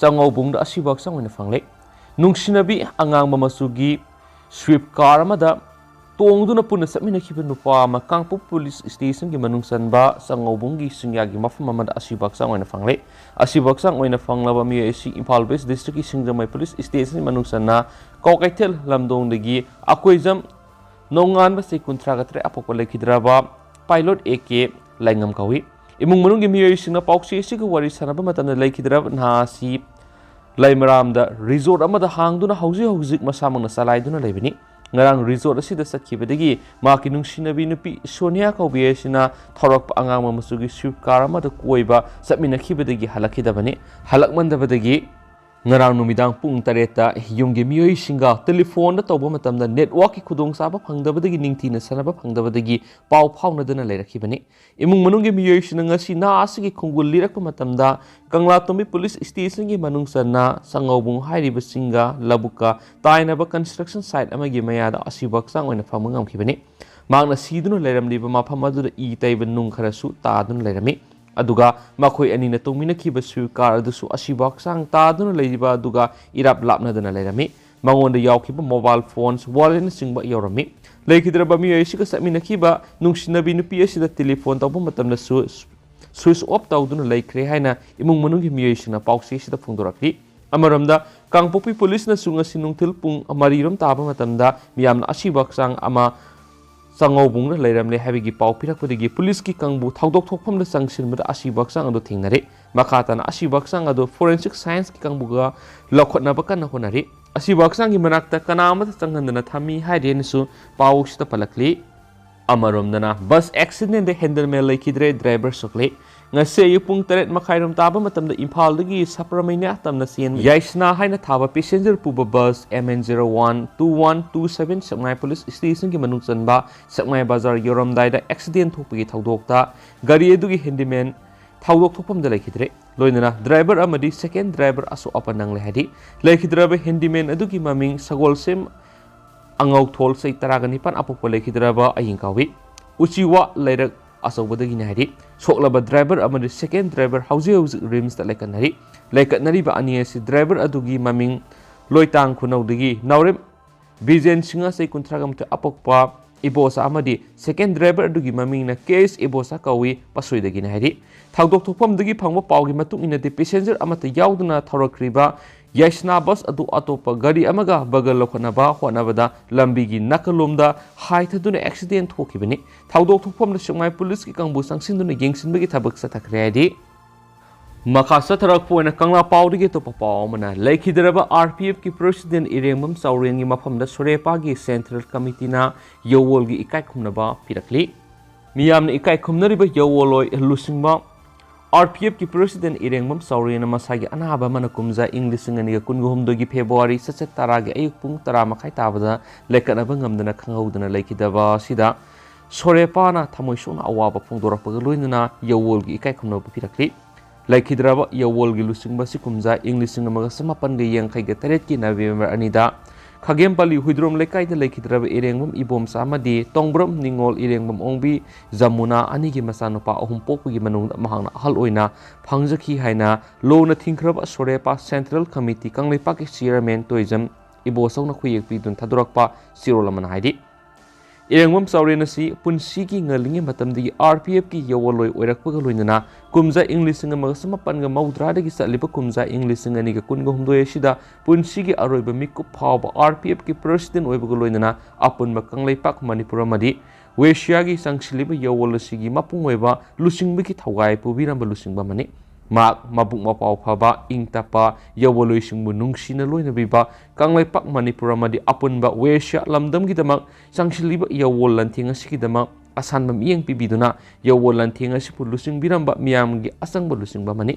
ꯆꯉꯧꯕꯨꯡꯗ ꯑꯁꯤꯕ ꯍꯛꯆꯥꯡ ꯑꯣꯏꯅ ꯐꯪꯂꯦ꯫ ꯅꯨꯡꯁꯤꯅꯕꯤ ꯑꯉꯥꯡꯕ ꯃꯆꯨꯒꯤ ꯁ꯭ꯋꯤꯐ ꯀꯥꯔ ꯑꯃꯗ ꯇꯣꯡꯗꯨꯅ ꯄꯨꯟꯅ ꯆꯠꯃꯤꯟꯅꯈꯤꯕ ꯅꯨꯄꯥ ꯑꯃ ꯀꯥꯡꯄꯣꯛꯄꯤ ꯄꯨꯂꯤꯁ ꯁ꯭ꯇꯦꯁꯟꯒꯤ ꯃꯅꯨꯡ ꯆꯟꯕ ꯆꯉꯧꯕꯨꯡꯒꯤ ꯆꯤꯡꯌꯥꯒꯤ ꯃꯐꯝ ꯑꯃꯗ ꯑꯁꯤꯕ ꯍꯛꯆꯥꯡ ꯑꯣꯏꯅ ꯐꯪꯂꯦ꯫ ꯑꯁꯤꯕ ꯍꯛꯆꯥꯡ ꯑꯣꯏꯅ ꯐꯪꯂꯕ ꯃꯤꯑꯣꯏ ꯑꯁꯤ ꯏꯝꯐꯥꯜ ꯋꯦꯁ ꯗꯤꯁꯇ꯭ꯔꯤꯛꯀꯤ ꯁꯤꯡꯖꯃꯩ ꯄꯨꯂꯤꯁ ꯁ꯭ꯇꯦꯁꯟꯒꯤ ꯃꯅꯨꯡ ꯆꯟꯅ ꯀ꯭ꯋꯥꯀꯩꯊꯦꯜ ꯂꯝꯗꯣꯡꯗꯒꯤ ꯑꯀꯣꯏꯖꯝ ꯅꯣꯡꯉꯥꯟꯕ ꯆꯍꯤ ꯀꯨꯟꯊ꯭ꯔꯥꯒ ꯇꯔꯦꯠ ꯑꯄꯣꯛꯄ ꯂꯩꯈꯤꯗ꯭ꯔꯕ ꯄꯥꯏꯂꯣꯠ ꯑꯦ ꯀꯦ ꯂꯥꯏꯉꯝ ꯀꯧꯏ꯫ ꯏꯃꯨꯡ ꯃꯅꯨꯡꯒꯤ ꯃꯤꯑꯣꯏꯁꯤꯡꯅ ꯄꯥꯎꯆꯦ ꯑꯁꯤꯒ ꯋꯥꯔꯤ ꯁꯥꯟꯅꯕ ꯃꯇꯝꯗ ꯂꯩꯈꯤꯗ꯭ꯔꯕ ꯅꯍꯥ ꯑꯁꯤ ꯂꯩꯃꯔꯥꯝꯗ ꯔꯤꯖꯣꯔꯠ ꯑꯃꯗ ꯍꯥꯡꯗꯨꯅ ꯍꯧꯖꯤꯛ ꯍꯧꯖꯤꯛ ꯃꯁꯥꯃꯛꯅ ꯆꯂꯥꯏꯗꯨꯅ ꯂꯩꯕꯅꯤ꯫ ꯉꯔꯥꯡ ꯔꯤꯖꯣꯔꯠ ꯑꯁꯤꯗ ꯆꯠꯈꯤꯕꯗꯒꯤ ꯃꯍꯥꯛꯀꯤ ꯅꯨꯡꯁꯤꯅꯕꯤ ꯅꯨꯄꯤ ꯁꯣꯅꯤꯌꯥ ꯀꯧꯕꯤ ꯑꯁꯤꯅ ꯊꯧꯔꯛꯄ ꯑꯉꯥꯡꯕ ꯃꯆꯨꯒꯤ ꯁ꯭ꯋꯤꯐ ꯀꯥꯔ ꯑꯃꯗ ꯀꯣꯏꯕ ꯆꯠꯃꯤꯟꯅꯈꯤꯕꯗꯒꯤ ꯍꯜꯂꯛꯈꯤꯗꯕꯅꯤ꯫ ꯍꯜꯂꯛꯃꯟꯗꯕꯗꯒꯤ ꯉꯔꯥꯡ ꯅꯨꯃꯤꯗꯥꯡ ꯄꯨꯡ ꯇꯔꯦꯠꯇ ꯌꯨꯝꯒꯤ ꯃꯤꯑꯣꯏꯁꯤꯡꯒ ꯇꯦꯂꯤꯐꯣꯟꯗ ꯇꯧꯕ ꯃꯇꯝꯗ ꯅꯦꯠꯋꯥꯛꯀꯤ ꯈꯨꯗꯣꯡꯆꯥꯕ ꯐꯪꯗꯕꯗꯒꯤ ꯅꯤꯡꯊꯤꯅ ꯁꯥꯟꯅꯕ ꯐꯪꯗꯕꯗꯒꯤ ꯄꯥꯎ ꯐꯥꯎꯅꯗꯨꯅ ꯂꯩꯔꯛꯈꯤꯕꯅꯤ꯫ ꯏꯃꯨꯡ ꯃꯅꯨꯡꯒꯤ ꯃꯤꯑꯣꯏꯁꯤꯡꯅ ꯉꯁꯤ ꯅꯍꯥ ꯑꯁꯤꯒꯤ ꯈꯣꯡꯒꯨꯜ ꯂꯤꯔꯛꯄ ꯃꯇꯝꯗ ꯀꯪꯂꯥꯇꯣꯝꯕꯤ ꯄꯨꯂꯤꯁ ꯁ꯭ꯇꯦꯁꯟꯒꯤ ꯃꯅꯨꯡ ꯆꯟꯅ ꯁꯉꯧꯕꯨꯡ ꯍꯥꯏꯔꯤꯕꯁꯤꯡꯒ ꯂꯧꯕꯨꯛꯀ ꯇꯥꯏꯅꯕ ꯀꯟꯁꯇ꯭ꯔꯛꯁꯟ ꯁꯥꯏꯠ ꯑꯃꯒꯤ ꯃꯌꯥꯗ ꯑꯁꯤꯕ ꯍꯛꯆꯥꯡ ꯑꯣꯏꯅ ꯐꯪꯕ ꯉꯝꯈꯤꯕꯅꯤ꯫ ꯃꯍꯥꯛꯅ ꯁꯤꯗꯨꯅ ꯂꯩꯔꯝꯂꯤꯕ ꯃꯐꯝ ꯑꯗꯨꯗ ꯏ ꯇꯩꯕ ꯅꯨꯡ ꯈꯔꯁꯨ ꯇꯥꯗꯨꯅ ꯂꯩꯔꯝꯃꯤ꯫ ꯑꯗꯨꯒ ꯃꯈꯣꯏ ꯑꯅꯤꯅ ꯇꯣꯡꯃꯤꯟꯅꯈꯤꯕ ꯁ꯭ꯋꯤꯐ ꯀꯥꯔ ꯑꯗꯨꯁꯨ ꯑꯁꯤꯕ ꯍꯛꯆꯥꯡ ꯇꯥꯗꯨꯅ ꯂꯩꯔꯤꯕ ꯑꯗꯨꯒ ꯏꯔꯥꯞ ꯂꯥꯞꯅꯗꯅ ꯂꯩꯔꯝꯃꯤ꯫ ꯃꯉꯣꯟꯗ ꯌꯥꯎꯈꯤꯕ ꯃꯣꯕꯥꯏꯜ ꯐꯣꯟꯁ, ꯋꯥꯂꯦꯠꯅꯆꯤꯡꯕ ꯌꯥꯎꯔꯝꯃꯤ꯫ ꯂꯩꯈꯤꯗ꯭ꯔꯕ ꯃꯤꯑꯣꯏ ꯑꯁꯤꯒ ꯆꯠꯃꯤꯟꯅꯈꯤꯕ ꯅꯨꯡꯁꯤꯅꯕꯤ ꯅꯨꯄꯤ ꯑꯁꯤꯗ ꯇꯦꯂꯤꯐꯣꯟ ꯇꯧꯕ ꯃꯇꯝꯗꯁꯨ ꯁ꯭ꯋꯤꯆ ꯑꯣꯐ ꯇꯧꯗꯨꯅ ꯂꯩꯈ꯭ꯔꯦ ꯍꯥꯏꯅ ꯏꯃꯨꯡ ꯃꯅꯨꯡꯒꯤ ꯃꯤꯑꯣꯏꯁꯤꯡꯅ ꯄꯥꯎꯆꯦ ꯑꯁꯤꯗ ꯐꯣꯡꯗꯣꯔꯛꯂꯤ꯫ ꯑꯃꯔꯣꯝꯗ, ꯀꯥꯡꯄꯣꯛꯄꯤ ꯄꯨꯂꯤꯁꯅꯁꯨ ꯉꯁꯤ ꯅꯨꯡꯊꯤꯜ ꯄꯨꯡ ꯃꯔꯤꯔꯣꯝ ꯇꯥꯕ ꯃꯇꯝꯗ ꯃꯤꯌꯥꯝꯅ ꯑꯁꯤꯕ ꯍꯛꯆꯥꯡ ꯑꯃ ꯁꯉꯧꯕꯨꯡꯗ ꯂꯩꯔꯝꯂꯦ ꯍꯥꯏꯕꯒꯤ ꯄꯥꯎ ꯄꯤꯔꯛꯄꯗꯒꯤ ꯄꯨꯂꯤꯁꯀꯤ ꯀꯥꯡꯕꯨ ꯊꯧꯗꯣꯛ ꯊꯣꯛꯐꯝꯗ ꯆꯪꯁꯤꯟꯕꯗ ꯑꯁꯤꯕ ꯍꯛꯆꯥꯡ ꯑꯗꯨ ꯊꯦꯡꯅꯔꯦ꯫ ꯃꯈꯥ ꯇꯥꯅ ꯑꯁꯤꯕ ꯍꯛꯆꯥꯡ ꯑꯗꯨ ꯐꯣꯔꯦꯟꯁꯤꯛ ꯁꯥꯏꯟꯁꯀꯤ ꯀꯥꯡꯕꯨꯒ ꯂꯧꯈꯠꯅꯕ ꯀꯟꯅ ꯍꯣꯠꯅꯔꯤ꯫ ꯑꯁꯤꯕ ꯍꯛꯆꯥꯡꯒꯤ ꯃꯅꯥꯛꯇ ꯀꯅꯥ ꯑꯃꯠꯇ ꯆꯪꯍꯟꯗꯅ ꯊꯝꯃꯤ ꯍꯥꯏꯔꯦꯅꯁꯨ ꯄꯥꯎꯁꯤꯗ ꯄꯜꯂꯛꯂꯤ꯫ ꯑꯃꯔꯣꯝꯗꯅ, ꯕꯁ ꯑꯦꯛꯁꯤꯗꯦꯟꯗ ꯍꯦꯟꯗꯜꯃꯦꯟ ꯂꯩꯈꯤꯗ꯭ꯔꯦ, ꯗ꯭ꯔꯥꯏꯚꯔ ꯁꯣꯛꯂꯦ꯫ ꯉꯁꯤ ꯑꯌꯨꯛ ꯄꯨꯡ ꯇꯔꯦꯠ ꯃꯈꯥꯏꯔꯣꯝ ꯇꯥꯕ ꯃꯇꯝꯗ ꯏꯝꯐꯥꯜꯗꯒꯤ ꯁꯕꯔꯃꯩꯅ ꯇꯝꯅ ꯆꯦꯟꯕ ꯌꯥꯏꯁꯅꯥ ꯍꯥꯏꯅ ꯊꯥꯕ ꯄꯦꯁꯦꯟꯖꯔ ꯄꯨꯕ bus M N zero one two one two seven ꯁꯦꯛꯃꯥꯏ ꯄꯨꯂꯤꯁ ꯁ꯭ꯇꯦꯁꯟꯒꯤ ꯃꯅꯨꯡ ꯆꯟꯕ ꯁꯦꯛꯃꯥꯏ ꯕꯖꯥꯔ ꯌꯧꯔꯝꯗꯥꯏꯗ ꯑꯦꯛꯁꯤꯗꯦꯟ ꯊꯣꯛꯄꯒꯤ ꯊꯧꯗꯣꯛꯇ ꯒꯥꯔꯤ ꯑꯗꯨꯒꯤ ꯍꯦꯟꯗꯤꯃꯦꯟ ꯊꯧꯗꯣꯛ ꯊꯣꯛꯐꯝꯗ ꯂꯩꯈꯤꯗ꯭ꯔꯦ꯫ ꯂꯣꯏꯅꯅ ꯗ꯭ꯔꯥꯏꯚꯔ ꯑꯃꯗꯤ ꯁꯦꯀꯦꯟ ꯗ꯭ꯔꯥꯏꯚꯔ ꯑꯁꯣꯛ ꯑꯄꯟ ꯅꯪꯂꯦ ꯍꯥꯏꯔꯤ꯫ ꯂꯩꯈꯤꯗ꯭ꯔꯕ ꯍꯦꯟꯗꯤꯃꯦꯟ ꯑꯗꯨꯒꯤ ꯃꯃꯤꯡ ꯁꯒꯣꯜꯁꯦꯝ ꯑꯉꯧꯊꯣꯜ, ꯆꯍꯤ ꯇꯔꯥꯒ ꯅꯤꯄꯥꯟ, ꯑꯄꯣꯛꯄ ꯂꯩꯈꯤꯗ꯭ꯔꯕ ꯑꯌꯤꯡ ꯀꯥꯎꯏ꯫ ꯎꯆꯤꯋꯥ ꯂꯩꯔꯛ ꯑꯆꯧꯕꯗꯒꯤꯅꯤ ꯍꯥꯏꯔꯤ꯫ ꯁꯣꯛꯂꯕ ꯗ꯭ꯔꯥꯏꯚꯔ ꯑꯃꯗꯤ ꯁꯦꯀꯦꯟ ꯗ꯭ꯔꯥꯏꯚꯔ ꯍꯧꯖꯤꯛ ꯍꯧꯖꯤꯛ ꯔꯤꯝꯁꯇ ꯂꯩꯈꯠꯅꯔꯤ꯫ ꯂꯩꯈꯠꯅꯔꯤꯕ ꯑꯅꯤ ꯑꯁꯤ ꯗ꯭ꯔꯥꯏꯚꯔ ꯑꯗꯨꯒꯤ ꯃꯃꯤꯡ ꯂꯣꯏꯇꯥꯡ ꯈꯨꯅꯧꯗꯒꯤ ꯅꯥꯎꯔꯦꯝ ꯕꯤꯖꯦꯟ ꯁꯤꯡꯍ, ꯆꯍꯤ ꯀꯨꯟꯊ꯭ꯔꯥꯒ ꯃꯥꯊꯣꯏ, ꯑꯄꯣꯛꯄ ꯏꯕꯣꯁꯥ ꯑꯃꯗꯤ ꯁꯦꯀꯦꯟ ꯗ꯭ꯔꯥꯏꯚꯔ ꯑꯗꯨꯒꯤ ꯃꯃꯤꯡꯅ ꯀꯦ ꯑꯦꯁ ꯏꯕꯣꯁꯥ ꯀꯧꯏ, ꯄꯁꯣꯏꯗꯒꯤꯅꯤ ꯍꯥꯏꯔꯤ꯫ ꯊꯧꯗꯣꯛ ꯊꯣꯛꯐꯝꯗꯒꯤ ꯐꯪꯕ ꯄꯥꯎꯒꯤ ꯃꯇꯨꯡ ꯏꯟꯅꯗꯤ ꯄꯦꯁꯦꯟꯖꯔ ꯑꯃꯠꯇ ꯌꯥꯎꯗꯅ ꯊꯧꯔꯛꯈ꯭ꯔꯤꯕ ꯌꯥꯏꯁꯅꯥ ꯕꯁ ꯑꯗꯨ ꯑꯇꯣꯞꯄ ꯒꯥꯔꯤ ꯑꯃꯒ ꯕꯒꯜ ꯂꯧꯈꯠꯅꯕ ꯍꯣꯠꯅꯕꯗ ꯂꯝꯕꯤꯒꯤ ꯅꯥꯀꯜꯂꯣꯝꯗ ꯍꯥꯏꯊꯗꯨꯅ ꯑꯦꯛꯁꯤꯗꯦꯟ ꯊꯣꯛꯈꯤꯕꯅꯤ꯫ ꯊꯧꯗꯣꯛ ꯊꯣꯛꯐꯝꯗ ꯁꯦꯛꯃꯥꯏ ꯄꯨꯂꯤꯁꯀꯤ ꯀꯥꯡꯕꯨ ꯆꯪꯁꯤꯟꯗꯨꯅ ꯌꯦꯡꯁꯤꯟꯕꯒꯤ ꯊꯕꯛ ꯆꯠꯊꯈ꯭ꯔꯦ ꯍꯥꯏꯔꯤ꯫ ꯃꯈꯥ ꯆꯠꯊꯔꯛꯄ ꯑꯣꯏꯅ ꯀꯪꯂꯥ ꯄꯥꯎꯗꯒꯤ ꯑꯇꯣꯞꯄ ꯄꯥꯎ ꯑꯃꯅ, ꯂꯩꯈꯤꯗ꯭ꯔꯕ R P F ꯀꯤ ꯄ꯭ꯔꯦꯁꯤꯗꯦꯟꯠ ꯏꯔꯦꯡꯕꯝ ꯆꯥꯎꯔꯦꯟꯒꯤ ꯃꯐꯝꯗ ꯁꯣꯔꯦꯄꯥꯒꯤ ꯁꯦꯟꯇ꯭ꯔꯦꯜ ꯀꯃꯤꯇꯤꯅ ꯌꯧꯋꯣꯜꯒꯤ ꯏꯀꯥꯏ ꯈꯨꯝꯅꯕ ꯄꯤꯔꯛꯂꯤ꯫ ꯃꯤꯌꯥꯝꯅ ꯏꯀꯥꯏ ꯈꯨꯝꯅꯔꯤꯕ ꯌꯧꯋꯣꯜꯂꯣꯏ ꯂꯨꯆꯤꯡꯕ RPFꯀꯤ President ꯏꯔꯦꯡꯕꯝ ꯆꯥꯎꯔꯦꯟꯅ ꯃꯁꯥꯒꯤ ꯑꯅꯥꯕ ꯑꯃꯅ ꯀꯨꯝꯖꯥ ꯏꯪ ꯂꯤꯁꯤꯡ ꯑꯅꯤꯒ ꯀꯨꯟꯒ ꯍꯨꯝꯗꯣꯏꯒꯤ February ꯆꯠꯆꯠ ꯇꯔꯥꯒꯤ ꯑꯌꯨꯛ ꯄꯨꯡ ꯇꯔꯥ ꯃꯈꯥꯏ ꯇꯥꯕꯗ ꯂꯥꯏꯀꯠꯅꯕ ꯉꯝꯗꯅ ꯈꯪꯍꯧꯗꯅ ꯂꯩꯈꯤꯗꯕ ꯑꯁꯤꯗ ꯁꯣꯔꯦꯄꯥꯅ ꯊꯃꯣꯏ ꯁꯣꯛꯅ ꯑꯋꯥꯕ ꯐꯣꯡꯗꯣꯔꯛꯄꯒ ꯂꯣꯏꯅꯅ ꯌꯥꯋꯣꯜꯒꯤ ꯏꯀꯥꯏ ꯈꯨꯝꯅꯕ ꯄꯤꯔꯛꯂꯤ꯫ ꯂꯩꯈꯤꯗ꯭ꯔꯕ ꯌꯥꯋꯣꯜꯒꯤ ꯂꯨꯆꯤꯡꯕ ꯑꯁꯤ ꯀꯨꯝꯖꯥ ꯏꯪ ꯂꯤꯁꯤꯡ ꯑꯃꯒ ꯆꯃꯥꯄꯟꯒ ꯌꯥꯡꯈꯩꯒ ꯇꯔꯦꯠꯀꯤ November ꯑꯅꯤꯗ ꯈꯥꯒꯦꯝꯄꯜꯂꯤ ꯍꯨꯏꯗ꯭ꯔꯣꯝ ꯂꯩꯀꯥꯏꯗ ꯂꯩꯈꯤꯗ꯭ꯔꯕ ꯏꯔꯦꯡꯕꯝ ꯏꯕꯣꯝꯆꯥ ꯑꯃꯗꯤ ꯇꯣꯡꯕ꯭ꯔꯝ ꯅꯤꯉꯣꯜ ꯏꯔꯦꯡꯕꯝ ꯑꯣꯡꯕꯤ ꯖꯃꯨꯅꯥ ꯑꯅꯤꯒꯤ ꯃꯆꯥꯅꯨꯄꯥ ꯑꯍꯨꯝ ꯄꯣꯛꯄꯒꯤ ꯃꯅꯨꯡꯗ ꯃꯍꯥꯛꯅ ꯑꯍꯜ ꯑꯣꯏꯅ ꯐꯪꯖꯈꯤ ꯍꯥꯏꯅ ꯂꯣꯅ ꯊꯤꯡꯈ꯭ꯔꯕ ꯁꯣꯔꯦꯄꯥ Central Committee ꯀꯪꯂꯩꯄꯥꯛꯀꯤ Chairman ꯇꯣꯏꯖꯝ ꯏꯕꯣꯆꯧꯅ ꯈꯨꯌꯦꯛ ꯄꯤꯗꯨꯅ ꯊꯥꯗꯣꯔꯛꯄ ꯆꯦꯔꯣꯜ ꯑꯃꯅ ꯍꯥꯏꯔꯤ꯫ ꯏꯔꯦꯡꯕꯝ ꯆꯥꯎꯔꯦꯟ ꯑꯁꯤ ꯄꯨꯟꯁꯤꯒꯤ ꯉꯜꯂꯤꯉꯩ ꯃꯇꯝꯗꯒꯤ RPFꯀꯤ ꯌꯥꯋꯣꯜꯂꯣꯏ ꯑꯣꯏꯔꯛꯄꯒ ꯂꯣꯏꯅꯅ ꯀꯨꯝꯖꯥ ꯏꯪ ꯂꯤꯁꯤꯡ ꯑꯃꯒ ꯆꯃꯥꯄꯟꯒ ꯃꯧꯗ꯭ꯔꯥꯗꯒꯤ ꯆꯠꯂꯤꯕ ꯀꯨꯝꯖꯥ ꯏꯪ ꯂꯤꯁꯤꯡ ꯑꯅꯤꯒ ꯀꯨꯟꯒ ꯍꯨꯝꯗꯣꯏ ꯑꯁꯤꯗ ꯄꯨꯟꯁꯤꯒꯤ ꯑꯔꯣꯏꯕ ꯃꯤꯀꯨꯞ ꯐꯥꯎꯕ RPFꯀꯤ President ꯑꯣꯏꯕꯒ ꯂꯣꯏꯅꯅ ꯑꯄꯨꯟꯕ ꯀꯪꯂꯩꯄꯥꯛ ꯃꯅꯤꯄꯨꯔ ꯑꯃꯗꯤ ꯋꯦꯁꯤꯌꯥꯒꯤ ꯆꯪꯁꯤꯜꯂꯤꯕ ꯌꯥꯋꯣꯜ ꯑꯁꯤꯒꯤ ꯃꯄꯨꯡ ꯑꯣꯏꯕ ꯂꯨꯆꯤꯡꯕꯒꯤ ꯊꯧꯒꯥꯏ ꯄꯨꯕꯤꯔꯝꯕ ꯂꯨꯆꯤꯡꯕ ꯑꯃꯅꯤ꯫ ꯃꯍꯥꯛ ꯃꯕꯨꯛ ꯃꯄꯥꯎ ꯐꯕ, ꯏꯪ ꯇꯞꯄ, ꯌꯥꯋꯣꯜꯂꯣꯏꯁꯤꯡꯕꯨ ꯅꯨꯡꯁꯤꯅ ꯂꯣꯏꯅꯕꯤꯕ, ꯀꯪꯂꯩꯄꯥꯛ ꯃꯅꯤꯄꯨꯔ ꯑꯃꯗꯤ ꯑꯄꯨꯟꯕ ꯋꯦꯁꯤꯌꯥ ꯂꯝꯗꯝꯒꯤꯗꯃꯛ ꯆꯪꯁꯤꯜꯂꯤꯕ ꯌꯥꯋꯣꯜ ꯂꯥꯟꯊꯦꯡ ꯑꯁꯤꯒꯤꯗꯃꯛ ꯑꯁꯥꯟꯕ ꯃꯤꯠꯌꯦꯡ ꯄꯤꯕꯤꯗꯨꯅ ꯌꯥꯋꯣꯜ ꯂꯥꯟꯊꯦꯡ ꯑꯁꯤꯕꯨ ꯂꯨꯆꯤꯡꯕꯤꯔꯝꯕ ꯃꯤꯌꯥꯝꯒꯤ ꯑꯆꯪꯕ ꯂꯨꯆꯤꯡꯕ ꯑꯃꯅꯤ꯫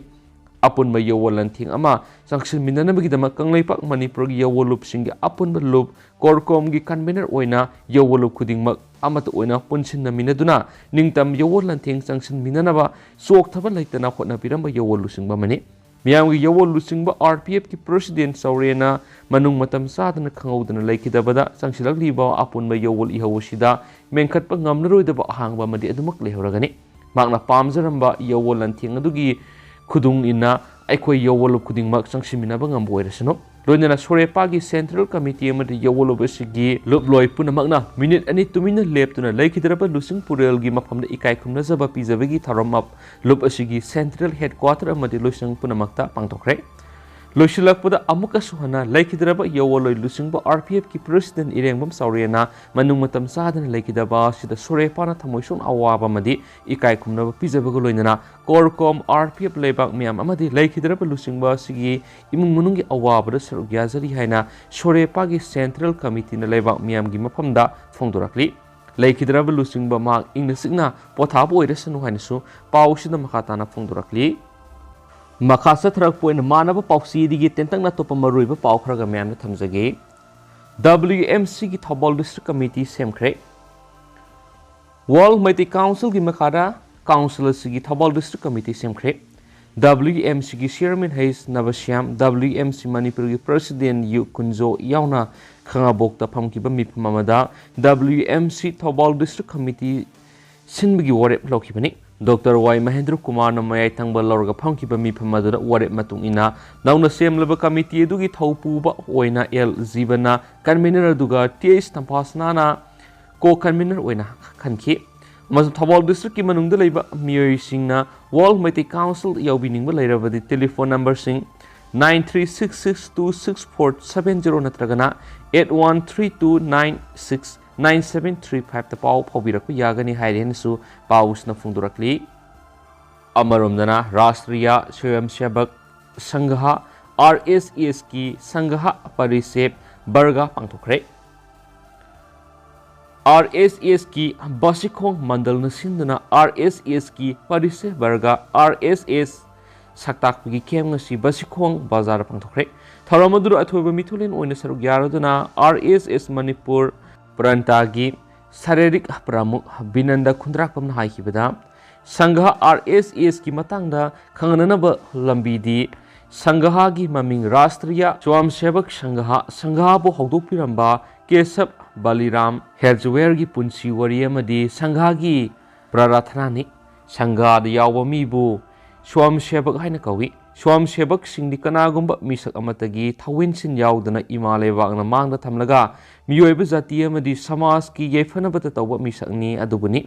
ꯑꯄꯨꯟꯕ ꯌꯥꯋꯣꯜ ꯂꯥꯟꯊꯦꯡ ꯑꯃ ꯆꯪꯁꯤꯟꯃꯤꯟꯅꯅꯕꯒꯤꯗꯃꯛ ꯀꯪꯂꯩꯄꯥꯛ ꯃꯅꯤꯄꯨꯔꯒꯤ ꯌꯥꯋꯣꯜꯂꯨꯞꯁꯤꯡꯒꯤ ꯑꯄꯨꯟꯕ ꯂꯨꯞ ꯀꯣꯔꯀꯣꯝꯒꯤ convener ꯑꯣꯏꯅ ꯌꯥꯋꯣꯜꯂꯨꯞ ꯈꯨꯗꯤꯡꯃꯛ ꯑꯃꯠꯇ ꯑꯣꯏꯅ ꯄꯨꯟꯁꯤꯟꯅꯃꯤꯟꯅꯗꯨꯅ ꯅꯤꯡꯇꯝ ꯌꯥꯋꯣꯜ ꯂꯥꯟꯊꯦꯡ ꯆꯪꯁꯤꯟꯃꯤꯟꯅꯅꯕ ꯆꯣꯛꯊꯕ ꯂꯩꯇꯅ ꯍꯣꯠꯅꯕꯤꯔꯝꯕ ꯌꯥꯋꯣꯜ ꯂꯨꯆꯤꯡꯕ ꯑꯃꯅꯤ꯫ ꯃꯤꯌꯥꯝꯒꯤ ꯌꯥꯋꯣꯜ ꯂꯨꯆꯤꯡꯕ RPFꯀꯤ President ꯆꯥꯎꯔꯦꯟꯅ ꯃꯅꯨꯡ ꯃꯇꯝ ꯆꯥꯗꯅ ꯈꯪꯍꯧꯗꯅ ꯂꯩꯈꯤꯗꯕꯗ ꯆꯪꯁꯤꯜꯂꯛꯂꯤꯕ ꯑꯄꯨꯟꯕ ꯌꯥꯋꯣꯜ ꯏꯍꯧ ꯑꯁꯤꯗ ꯃꯦꯟꯈꯠꯄ ꯉꯝꯂꯔꯣꯏꯗꯕ ꯑꯍꯥꯡꯕ ꯑꯃꯗꯤ ꯑꯗꯨꯃꯛ ꯂꯩꯍꯧꯔꯒꯅꯤ꯫ ꯃꯍꯥꯛꯅ ꯄꯥꯝꯖꯔꯝꯕ ꯌꯥꯋꯣꯜ ꯂꯥꯟꯊꯦꯡ ꯑꯗꯨꯒꯤ ꯈꯨꯗꯨꯡ ꯏꯟꯅ ꯑꯩꯈꯣꯏ ꯌꯥꯋꯣꯜꯂꯨꯞ ꯈꯨꯗꯤꯡꯃꯛ ꯆꯪꯁꯤꯟꯃꯤꯟꯅꯕ ꯉꯝꯕ ꯑꯣꯏꯔꯁꯅꯨ꯫ ꯂꯣꯏꯅꯅ ꯁꯣꯔꯦꯄꯥꯒꯤ Central Committee ꯑꯃꯗꯤ ꯌꯥꯋꯣꯜꯂꯨꯞ ꯑꯁꯤꯒꯤ ꯂꯨꯞꯂꯣꯏ ꯄꯨꯝꯅꯃꯛꯅ ꯃꯤꯅꯤꯠ ꯑꯅꯤ ꯇꯨꯃꯤꯟꯅ ꯂꯦꯞꯇꯨꯅ ꯂꯩꯈꯤꯗ꯭ꯔꯕ ꯂꯨꯆꯤꯡ ꯄꯨꯔꯦꯜꯒꯤ ꯃꯐꯝꯗ ꯏꯀꯥꯏ ꯈꯨꯝꯅꯖꯕ ꯄꯤꯖꯕꯒꯤ ꯊꯧꯔꯝ ꯑꯃ ꯂꯨꯞ ꯑꯁꯤꯒꯤ Central Headquarter ꯑꯃꯗꯤ ꯂꯣꯏꯁꯪ ꯄꯨꯝꯅꯃꯛꯇ ꯄꯥꯡꯊꯣꯛꯈ꯭ꯔꯦ꯫ ꯂꯣꯏꯁꯤꯜꯂꯛꯄꯗ ꯑꯃꯨꯛꯀꯁꯨ ꯍꯟꯅ ꯂꯩꯈꯤꯗ꯭ꯔꯕ ꯌꯥꯋꯣꯜꯂꯣꯏ ꯂꯨꯆꯤꯡꯕ RPFꯀꯤ President ꯏꯔꯦꯡꯕꯝ ꯆꯥꯎꯔꯦꯟꯅ ꯃꯅꯨꯡ ꯃꯇꯝ ꯆꯥꯗꯅ ꯂꯩꯈꯤꯗꯕ ꯑꯁꯤꯗ ꯁꯣꯔꯦꯄꯥꯅ ꯊꯃꯣꯏ ꯁꯣꯛꯅ ꯑꯋꯥꯕ ꯑꯃꯗꯤ ꯏꯀꯥꯏ ꯈꯨꯝꯅꯕ ꯄꯤꯖꯕꯒ ꯂꯣꯏꯅꯅ ꯀꯣꯔꯀꯣꯝ, RPF ꯂꯩꯕꯥꯛ ꯃꯤꯌꯥꯝ ꯑꯃꯗꯤ ꯂꯩꯈꯤꯗ꯭ꯔꯕ ꯂꯨꯆꯤꯡꯕ ꯑꯁꯤꯒꯤ ꯏꯃꯨꯡ ꯃꯅꯨꯡꯒꯤ ꯑꯋꯥꯕꯗ ꯁꯔꯨꯛ ꯌꯥꯖꯔꯤ ꯍꯥꯏꯅ ꯁꯣꯔꯦꯄꯥꯒꯤ Central Committeeꯅ ꯂꯩꯕꯥꯛ ꯃꯤꯌꯥꯝꯒꯤ ꯃꯐꯝꯗ ꯐꯣꯡꯗꯣꯔꯛꯂꯤ꯫ ꯂꯩꯈꯤꯗ꯭ꯔꯕ ꯂꯨꯆꯤꯡꯕ ꯃꯍꯥꯛ ꯏꯪꯅ ꯆꯤꯛꯅ ꯄꯣꯊꯥꯕ ꯑꯣꯏꯔꯁꯅꯨ ꯍꯥꯏꯅꯁꯨ ꯄꯥꯎꯁꯤꯗ ꯃꯈꯥ ꯇꯥꯅ ꯐꯣꯡꯗꯣꯔꯛꯂꯤ꯫ ꯃꯈꯥ ꯆꯠꯊꯔꯛꯄ ꯑꯣꯏꯅ ꯃꯥꯟꯅꯕ ꯄꯥꯎꯆꯦꯗꯒꯤ ꯇꯦꯟꯇꯛꯅ ꯑꯇꯣꯞꯄ ꯃꯔꯨꯑꯣꯏꯕ ꯄꯥꯎ ꯈꯔꯒ ꯃꯌꯥꯝꯗ ꯊꯝꯖꯒꯦ꯫ WMCꯒꯤ Thoubal District Committee ꯁꯦꯝꯈ꯭ꯔꯦ꯫ World Meitei Councilꯒꯤ ꯃꯈꯥꯗ council ꯑꯁꯤꯒꯤ Thoubal District Committee ꯁꯦꯝꯈ꯭ꯔꯦ꯫ WMCꯒꯤ chairman H ꯅꯕꯁ꯭ꯌꯥꯝ, WMC ꯃꯅꯤꯄꯨꯔꯒꯤ president U ꯀꯨꯟꯖꯣ ꯌꯥꯎꯅ ꯈꯥꯉꯕꯣꯛꯇ ꯐꯝꯈꯤꯕ ꯃꯤꯐꯝ ꯑꯃꯗ WMC ꯊꯧꯕꯥꯜ District Committee ꯁꯤꯟꯕꯒꯤ ꯋꯥꯔꯦꯞ ꯂꯧꯈꯤꯕꯅꯤ꯫ ꯗꯣꯛꯇꯔ ꯋꯥꯏ ꯃꯍꯦꯟꯗ꯭ꯔ ꯀꯨꯃꯥꯔꯅ ꯃꯌꯥꯏ ꯊꯪꯕ ꯂꯧꯔꯒ ꯐꯝꯈꯤꯕ ꯃꯤꯐꯝ ꯑꯗꯨꯗ ꯋꯥꯔꯦꯞ ꯃꯇꯨꯡ ꯏꯟꯅ ꯅꯧꯅ ꯁꯦꯝꯂꯕ committee ꯑꯗꯨꯒꯤ ꯊꯧꯄꯨꯕ ꯑꯣꯏꯅ ꯑꯦꯜ ꯖꯤꯕꯟꯅ convener ꯑꯗꯨꯒ ꯇꯤ ꯑꯩꯆ ꯇꯝꯐꯥꯁꯅꯥꯅ co-convener ꯑꯣꯏꯅ ꯈꯟꯈꯤ꯫ ꯑꯃꯁꯨꯡ ꯊꯧꯕꯥꯜ districtꯀꯤ ꯃꯅꯨꯡꯗ ꯂꯩꯕ ꯃꯤꯑꯣꯏꯁꯤꯡꯅ World Meitei Council ꯌꯥꯎꯕꯤꯅꯤꯡꯕ ꯂꯩꯔꯕꯗꯤ telephone numberꯁꯤꯡ nine three six six two six four seven zero ꯅꯠꯇ꯭ꯔꯒꯅ eight one three two nine six nine seven three fiveꯇ ꯄꯥꯎ ꯐꯥꯎꯕꯤꯔꯛꯄ ꯌꯥꯒꯅꯤ ꯍꯥꯏꯔꯦꯅꯁꯨ ꯄꯥꯎꯁꯤꯅ ꯐꯣꯡꯗꯣꯔꯛꯂꯤ꯫ ꯑꯃꯔꯣꯝꯗꯅ ꯔꯥꯁꯇ꯭ꯔꯤꯌꯥ ꯁ꯭ꯋꯌꯝꯁꯦꯕꯛ ꯁꯪꯘ, RSSꯀꯤ ꯁꯪꯘ ꯄꯔꯤꯁꯦꯞ ꯕꯔꯒ ꯄꯥꯡꯊꯣꯛꯈ꯭ꯔꯦ꯫ RSSꯀꯤ ꯕꯥꯁꯤꯈꯣꯡ ꯃꯟꯗꯜꯅ ꯁꯤꯟꯗꯨꯅ RSSꯀꯤ ꯄꯔꯤꯁꯦꯞ ꯕꯔꯒ, RSS ꯁꯛꯇꯥꯛꯄꯒꯤ camp ꯉꯁꯤ ꯕꯥꯁꯤꯈꯣꯡ ꯕꯖꯥꯔꯗ ꯄꯥꯡꯊꯣꯛꯈ꯭ꯔꯦ꯫ ꯊꯧꯔꯝ ꯑꯗꯨꯗ ꯑꯊꯣꯏꯕ ꯃꯤꯊꯨꯡꯂꯦꯟ ꯑꯣꯏꯅ ꯁꯔꯨꯛ ꯌꯥꯔꯗꯨꯅ RSS ꯃꯅꯤꯄꯨꯔ ꯄ꯭ꯔꯟꯇꯥꯒꯤ ꯁꯥꯔꯤꯔꯤꯛ ꯄ꯭ꯔꯃꯨꯈ ꯕꯤꯅꯟꯗ ꯈꯨꯟꯗ꯭ꯔꯥꯛꯄꯝꯅ ꯍꯥꯏꯈꯤꯕꯗ, ꯁꯪꯘ RSSꯀꯤ ꯃꯇꯥꯡꯗ ꯈꯪꯅꯅꯕ ꯂꯝꯕꯤꯗꯤ ꯁꯪꯘꯒꯤ ꯃꯃꯤꯡ ꯔꯥꯁꯇ꯭ꯔꯤꯌꯥ ꯁ꯭ꯋꯌꯝꯁꯦꯕꯛ ꯁꯪꯘ, ꯁꯪꯘꯕꯨ ꯍꯧꯗꯣꯛꯄꯤꯔꯝꯕ ꯀꯦꯁꯕ ꯕꯂꯤꯔꯥꯝ ꯍꯦꯖꯋꯦꯔꯒꯤ ꯄꯨꯟꯁꯤ ꯋꯥꯔꯤ ꯑꯃꯗꯤ ꯁꯪꯘꯒꯤ ꯄ꯭ꯔꯥꯔꯊꯅꯥꯅꯤ꯫ ꯁꯪꯘꯗ ꯌꯥꯎꯕ ꯃꯤꯕꯨ ꯁ꯭ꯋꯌꯝꯁꯦꯕꯛ ꯍꯥꯏꯅ ꯀꯧꯏ꯫ ꯁ꯭ꯋꯌꯝꯁꯦꯕꯛꯁꯤꯡꯗꯤ ꯀꯅꯥꯒꯨꯝꯕ ꯃꯤꯁꯛ ꯑꯃꯠꯇꯒꯤ ꯊꯧꯋꯤꯟꯁꯤꯟ ꯌꯥꯎꯗꯅ ꯏꯃꯥ ꯂꯩꯕꯥꯛꯅ ꯃꯥꯡꯗ ꯊꯝꯂꯒ ꯃꯤꯑꯣꯏꯕ ꯖꯥꯇꯤ ꯑꯃꯗꯤ ꯁꯃꯥꯖꯀꯤ ꯌꯥꯏꯐꯅꯕꯇ ꯇꯧꯕ ꯃꯤꯁꯛꯅꯤ ꯑꯗꯨꯕꯨꯅꯤ꯫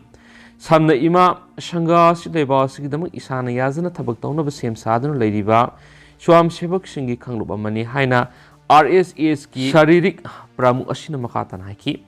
ꯁꯝꯅ ꯏꯃꯥ ꯁꯪꯘ ꯑꯁꯤ ꯂꯩꯕꯥꯛ ꯑꯁꯤꯒꯤꯗꯃꯛ ꯏꯁꯥꯅ ꯌꯥꯖꯅ ꯊꯕꯛ ꯇꯧꯅꯕ ꯁꯦꯝ ꯁꯥꯗꯨꯅ ꯂꯩꯔꯤꯕ ꯁ꯭ꯋꯌꯝꯁꯦꯕꯛꯁꯤꯡꯒꯤ ꯀꯥꯡꯂꯨꯞ ꯑꯃꯅꯤ ꯍꯥꯏꯅ RSSꯀꯤ ꯁꯥꯔꯤꯔꯤꯛ ꯄ꯭ꯔꯃꯨꯈ ꯑꯁꯤꯅ ꯃꯈꯥ ꯇꯥꯅ ꯍꯥꯏꯈꯤ꯫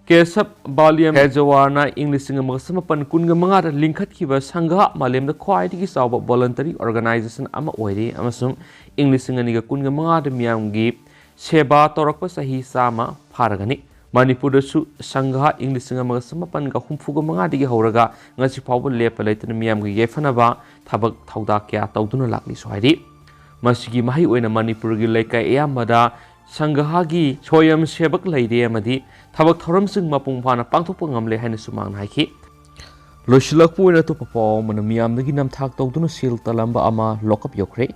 ꯀꯦꯁꯕ ꯕꯥꯂꯤꯌꯝ ꯍꯦꯖꯋꯥꯔꯅ ꯏꯪ ꯂꯤꯁꯤꯡ ꯑꯃꯒ ꯆꯃꯥꯄꯟ ꯀꯨꯟꯒ ꯃꯉꯥꯗ ꯂꯤꯡꯈꯠꯈꯤꯕ ꯁꯪꯘ ꯃꯥꯂꯦꯝꯗ ꯈ꯭ꯋꯥꯏꯗꯒꯤ ꯆꯥꯎꯕ voluntary organization ꯑꯃ ꯑꯣꯏꯔꯤ ꯑꯃꯁꯨꯡ ꯏꯪ ꯂꯤꯁꯤꯡ ꯑꯅꯤꯒ ꯀꯨꯟꯒ ꯃꯉꯥꯗ ꯃꯤꯌꯥꯝꯒꯤ ꯁꯦꯕꯥ ꯇꯧꯔꯛꯄ ꯆꯍꯤ ꯆꯥꯝꯃ ꯐꯥꯔꯒꯅꯤ꯫ ꯃꯅꯤꯄꯨꯔꯗꯁꯨ ꯁꯪꯒꯥ ꯏꯪ ꯂꯤꯁꯤꯡ ꯑꯃꯒ ꯆꯃꯥꯄꯟꯒ ꯍꯨꯝꯐꯨꯒ ꯃꯉꯥꯗꯒꯤ ꯍꯧꯔꯒ ꯉꯁꯤ ꯐꯥꯎꯕ ꯂꯦꯞꯄ ꯂꯩꯇꯅ ꯃꯤꯌꯥꯝꯒꯤ ꯌꯥꯏꯐꯅꯕ ꯊꯕꯛ ꯊꯧꯗꯥꯡ ꯀꯌꯥ ꯇꯧꯗꯨꯅ ꯂꯥꯛꯂꯤꯁꯨ ꯍꯥꯏꯔꯤ꯫ ꯃꯁꯤꯒꯤ ꯃꯍꯩ ꯑꯣꯏꯅ ꯃꯅꯤꯄꯨꯔꯒꯤ ꯂꯩꯀꯥꯏ ꯑꯌꯥꯝꯕꯗ ꯁꯪꯒꯥꯒꯤ ꯁ꯭ꯋꯌꯝ ꯁꯦꯕꯛ ꯂꯩꯔꯦ ꯑꯃꯗꯤ ꯊꯕꯛ ꯊꯧꯔꯝꯁꯤꯡ ꯃꯄꯨꯡ ꯐꯥꯅ ꯄꯥꯡꯊꯣꯛꯄ ꯉꯝꯂꯦ ꯍꯥꯏꯅꯁꯨ ꯃꯍꯥꯛꯅ ꯍꯥꯏꯈꯤ꯫ ꯂꯣꯏꯁꯤꯜꯂꯛꯄ ꯑꯣꯏꯅ ꯑꯇꯣꯞꯄ ꯄꯥꯎ ꯑꯃꯅ, ꯃꯤꯌꯥꯝꯗꯒꯤ ꯅꯝꯊꯥꯛ ꯇꯧꯗꯨꯅ ꯁꯦꯜ ꯇꯥꯜꯂꯝꯕ ꯑꯃ ꯂꯣꯛꯑꯞ ꯌꯧꯈ꯭ꯔꯦ꯫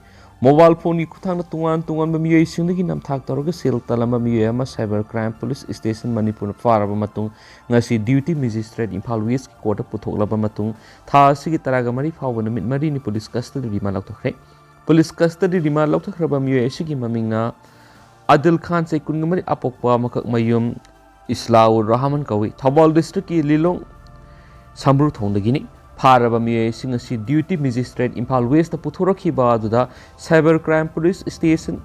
ꯃꯣꯕꯥꯏꯜ ꯐꯣꯟꯒꯤ ꯈꯨꯠꯊꯥꯡꯗ ꯇꯣꯉꯥꯟ ꯇꯣꯉꯥꯟꯕ ꯃꯤꯑꯣꯏꯁꯤꯡꯗꯒꯤ ꯅꯝꯊꯥꯛ ꯇꯧꯔꯒ ꯁꯦꯜ ꯇꯥꯜꯂꯝꯕ ꯃꯤꯑꯣꯏ ꯑꯃ ꯁꯥꯏꯕꯔ ꯀ꯭ꯔꯥꯏꯝ ꯄꯨꯂꯤꯁ ꯁ꯭ꯇꯦꯁꯟ ꯃꯅꯤꯄꯨꯔꯅ ꯐꯥꯔꯕ ꯃꯇꯨꯡ ꯉꯁꯤ ꯗ꯭ꯌꯨꯇꯤ ꯃꯦꯖꯤꯁꯇ꯭ꯔꯦꯠ ꯏꯝꯐꯥꯜ ꯋꯦꯁꯀꯤ ꯀꯣꯔꯠꯇ ꯄꯨꯊꯣꯛꯂꯕ ꯃꯇꯨꯡ ꯊꯥ ꯑꯁꯤꯒꯤ ꯇꯔꯥꯒ ꯃꯔꯤ ꯐꯥꯎꯕ ꯅꯨꯃꯤꯠ ꯃꯔꯤꯅꯤ ꯄꯨꯂꯤꯁ ꯀꯁꯇꯗꯤ ꯔꯤꯃꯥꯟ ꯂꯧꯊꯣꯛꯈ꯭ꯔꯦ꯫ ꯄꯨꯂꯤꯁ ꯀꯁꯇꯗꯤ ꯔꯤꯃꯥꯟ ꯂꯧꯊꯣꯛꯈ꯭ꯔꯕ ꯃꯤꯑꯣꯏ ꯑꯁꯤꯒꯤ ꯃꯃꯤꯡꯅ ꯑꯥꯗꯤꯜ ꯈꯥꯟ, ꯆꯍꯤ ꯀꯨꯟꯒ ꯃꯔꯤ, ꯑꯄꯣꯛꯄ ꯃꯀꯛꯃꯌꯨꯝ ꯏꯁꯂꯥꯎꯔ ꯔꯍꯃꯟ ꯀꯧꯏ꯫ ꯊꯧꯕꯥꯜ ꯗꯤꯁꯇ꯭ꯔꯤꯛꯀꯤ ꯂꯤꯂꯣꯡ ꯁꯝꯕ꯭ꯔꯨ ꯊꯣꯡꯗꯒꯤꯅꯤ꯫ ꯐꯥꯔꯕ ꯃꯤꯑꯣꯏꯁꯤꯡ ꯑꯁꯤ ꯗ꯭ꯌꯨꯇꯤ ꯃꯦꯖꯤꯁꯇ꯭ꯔꯦꯠ ꯏꯝꯐꯥꯜ ꯋꯦꯁꯇ ꯄꯨꯊꯣꯔꯛꯈꯤꯕ ꯑꯗꯨꯗ ꯁꯥꯏꯕꯔ ꯀ꯭ꯔꯥꯏꯝ ꯄꯨꯂꯤꯁ ꯁ꯭ꯇꯦꯁꯟ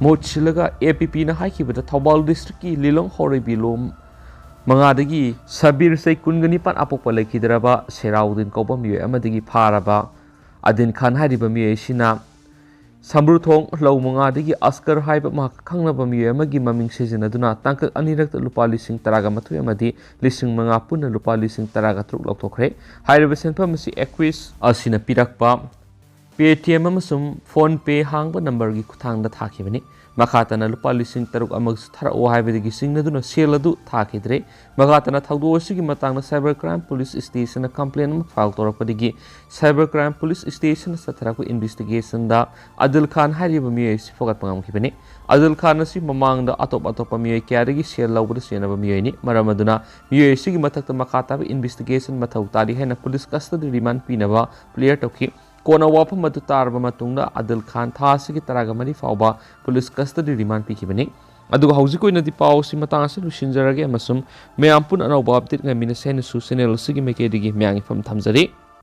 ꯃꯍꯨꯠ ꯁꯤꯜꯂꯒ ꯑꯦ ꯄꯤ ꯄꯤꯅ ꯍꯥꯏꯈꯤꯕꯗ ꯊꯧꯕꯥꯜ ꯗꯤꯁꯇ꯭ꯔꯤꯛꯀꯤ ꯂꯤꯂꯣꯡ ꯍꯧꯔꯩꯕꯤꯂꯣꯝ ꯃꯉꯥꯗꯒꯤ ꯁꯕꯤꯔ, ꯆꯍꯤ ꯀꯨꯟꯒ ꯅꯤꯄꯥꯟ, ꯑꯄꯣꯛꯄ ꯂꯩꯈꯤꯗ꯭ꯔꯕ ꯁꯦꯔꯥꯎꯗꯤꯟ ꯀꯧꯕ ꯃꯤꯑꯣꯏ ꯑꯃꯗꯒꯤ ꯐꯥꯔꯕ ꯑꯗꯤꯟ ꯈꯥꯟ ꯍꯥꯏꯔꯤꯕ ꯃꯤꯑꯣꯏ ꯑꯁꯤꯅ ꯁꯝꯕ꯭ꯔꯨꯊꯣꯡ ꯂꯧ ꯃꯉꯥꯗꯒꯤ ꯑꯁꯀꯔ ꯍꯥꯏꯕ ꯃꯍꯥꯛꯀ ꯈꯪꯅꯕ ꯃꯤꯑꯣꯏ ꯑꯃꯒꯤ ꯃꯃꯤꯡ ꯁꯤꯖꯤꯟꯅꯗꯨꯅ ꯇꯥꯡꯀꯛ ꯑꯅꯤꯔꯛꯇ ꯂꯨꯄꯥ ꯂꯤꯁꯤꯡ ꯇꯔꯥꯒ ꯃꯥꯊꯣꯏ ꯑꯃꯗꯤ ꯂꯤꯁꯤꯡ ꯃꯉꯥ ꯄꯨꯟꯅ ꯂꯨꯄꯥ ꯂꯤꯁꯤꯡ ꯇꯔꯥꯒ ꯇꯔꯨꯛ ꯂꯧꯊꯣꯛꯈ꯭ꯔꯦ꯫ ꯍꯥꯏꯔꯤꯕ ꯁꯦꯟꯐꯝ ꯑꯁꯤ ꯑꯦꯀ꯭ꯋꯤꯁ ꯑꯁꯤꯅ ꯄꯤꯔꯛꯄ ꯄꯦ ꯇꯤ ꯑꯦꯝ ꯑꯃꯁꯨꯡ ꯐꯣꯟ ꯄꯦ ꯍꯥꯡꯕ ꯅꯝꯕꯔꯒꯤ ꯈꯨꯠꯊꯥꯡꯗ ꯊꯥꯈꯤꯕꯅꯤ꯫ ꯃꯈꯥ ꯇꯥꯅ ꯂꯨꯄꯥ ꯂꯤꯁꯤꯡ ꯇꯔꯨꯛ ꯑꯃꯁꯨ ꯊꯥꯔꯛꯑꯣ ꯍꯥꯏꯕꯗꯒꯤ ꯆꯤꯡꯅꯗꯨꯅ ꯁꯦꯜ ꯑꯗꯨ ꯊꯥꯈꯤꯗ꯭ꯔꯦ꯫ ꯃꯈꯥ ꯇꯥꯅ ꯊꯧꯗꯣꯛ ꯑꯁꯤꯒꯤ ꯃꯇꯥꯡꯗ ꯁꯥꯏꯕꯔ ꯀ꯭ꯔꯥꯏꯝ ꯄꯨꯂꯤꯁ ꯁ꯭ꯇꯦꯁꯟꯅ ꯀꯝꯄ꯭ꯂꯦꯟ ꯑꯃ file ꯇꯧꯔꯛꯄꯗꯒꯤ cyber crime police ꯁ꯭ꯇꯦꯁꯟꯅ ꯆꯠꯊꯔꯛꯄ ꯏꯟꯚꯦꯁꯇꯤꯒꯦꯁꯟꯗ Adil ꯈꯥꯟ ꯍꯥꯏꯔꯤꯕ ꯃꯤꯑꯣꯏ ꯑꯁꯤ ꯐꯒꯠꯄ ꯉꯝꯈꯤꯕꯅꯤ꯫ ꯑꯥꯗꯤꯜ ꯈꯥꯟ ꯑꯁꯤ ꯃꯃꯥꯡꯗ ꯑꯇꯣꯞ ꯑꯇꯣꯞꯄ ꯃꯤꯑꯣꯏ ꯀꯌꯥꯗꯒꯤ ꯁꯦꯜ ꯂꯧꯕꯗ ꯆꯦꯟꯅꯕ ꯃꯤꯑꯣꯏꯅꯤ꯫ ꯃꯔꯝ ꯑꯗꯨꯅ ꯃꯤꯑꯣꯏ ꯑꯁꯤꯒꯤ ꯃꯊꯛꯇ ꯃꯈꯥ ꯇꯥꯕ ꯏꯟꯚꯦꯁꯇꯤꯒꯦꯁꯟ ꯃꯊꯧ ꯇꯥꯔꯤ ꯍꯥꯏꯅ ꯄꯨꯂꯤꯁ ꯀꯁꯇꯗꯤ ꯔꯤꯃꯥꯟ ꯄꯤꯅꯕ ꯄ꯭ꯂꯦꯌꯔ ꯇꯧꯈꯤ꯫ ꯀꯣꯟꯅ ꯋꯥꯐꯝ ꯑꯗꯨ ꯇꯥꯔꯕ ꯃꯇꯨꯡꯗ ꯑꯥꯗꯤꯜ ꯈꯥꯟ ꯊꯥ ꯑꯁꯤꯒꯤ ꯇꯔꯥꯒ ꯃꯔꯤ ꯐꯥꯎꯕ ꯄꯨꯂꯤꯁ ꯀꯁꯇꯗꯤ ꯔꯤꯃꯥꯟ ꯄꯤꯈꯤꯕꯅꯤ꯫ ꯑꯗꯨꯒ ꯍꯧꯖꯤꯛꯀꯤ ꯑꯣꯏꯅꯗꯤ ꯄꯥꯎ ꯑꯁꯤ ꯃꯇꯥꯡ ꯑꯁꯤꯗ ꯂꯣꯏꯁꯤꯟꯖꯔꯒꯦ ꯑꯃꯁꯨꯡ ꯃꯌꯥꯝ ꯄꯨꯟꯅ ꯑꯅꯧꯕ ꯑꯞꯗꯦꯠ ꯉꯥꯏꯃꯤꯟꯅꯁꯦ ꯍꯥꯏꯅꯁꯨ ꯆꯦꯅꯦꯜ ꯑꯁꯤꯒꯤ ꯃꯥꯏꯀꯩꯗꯒꯤ ꯃꯌꯥꯝꯒꯤ ꯐꯝ ꯊꯝꯖꯔꯤ꯫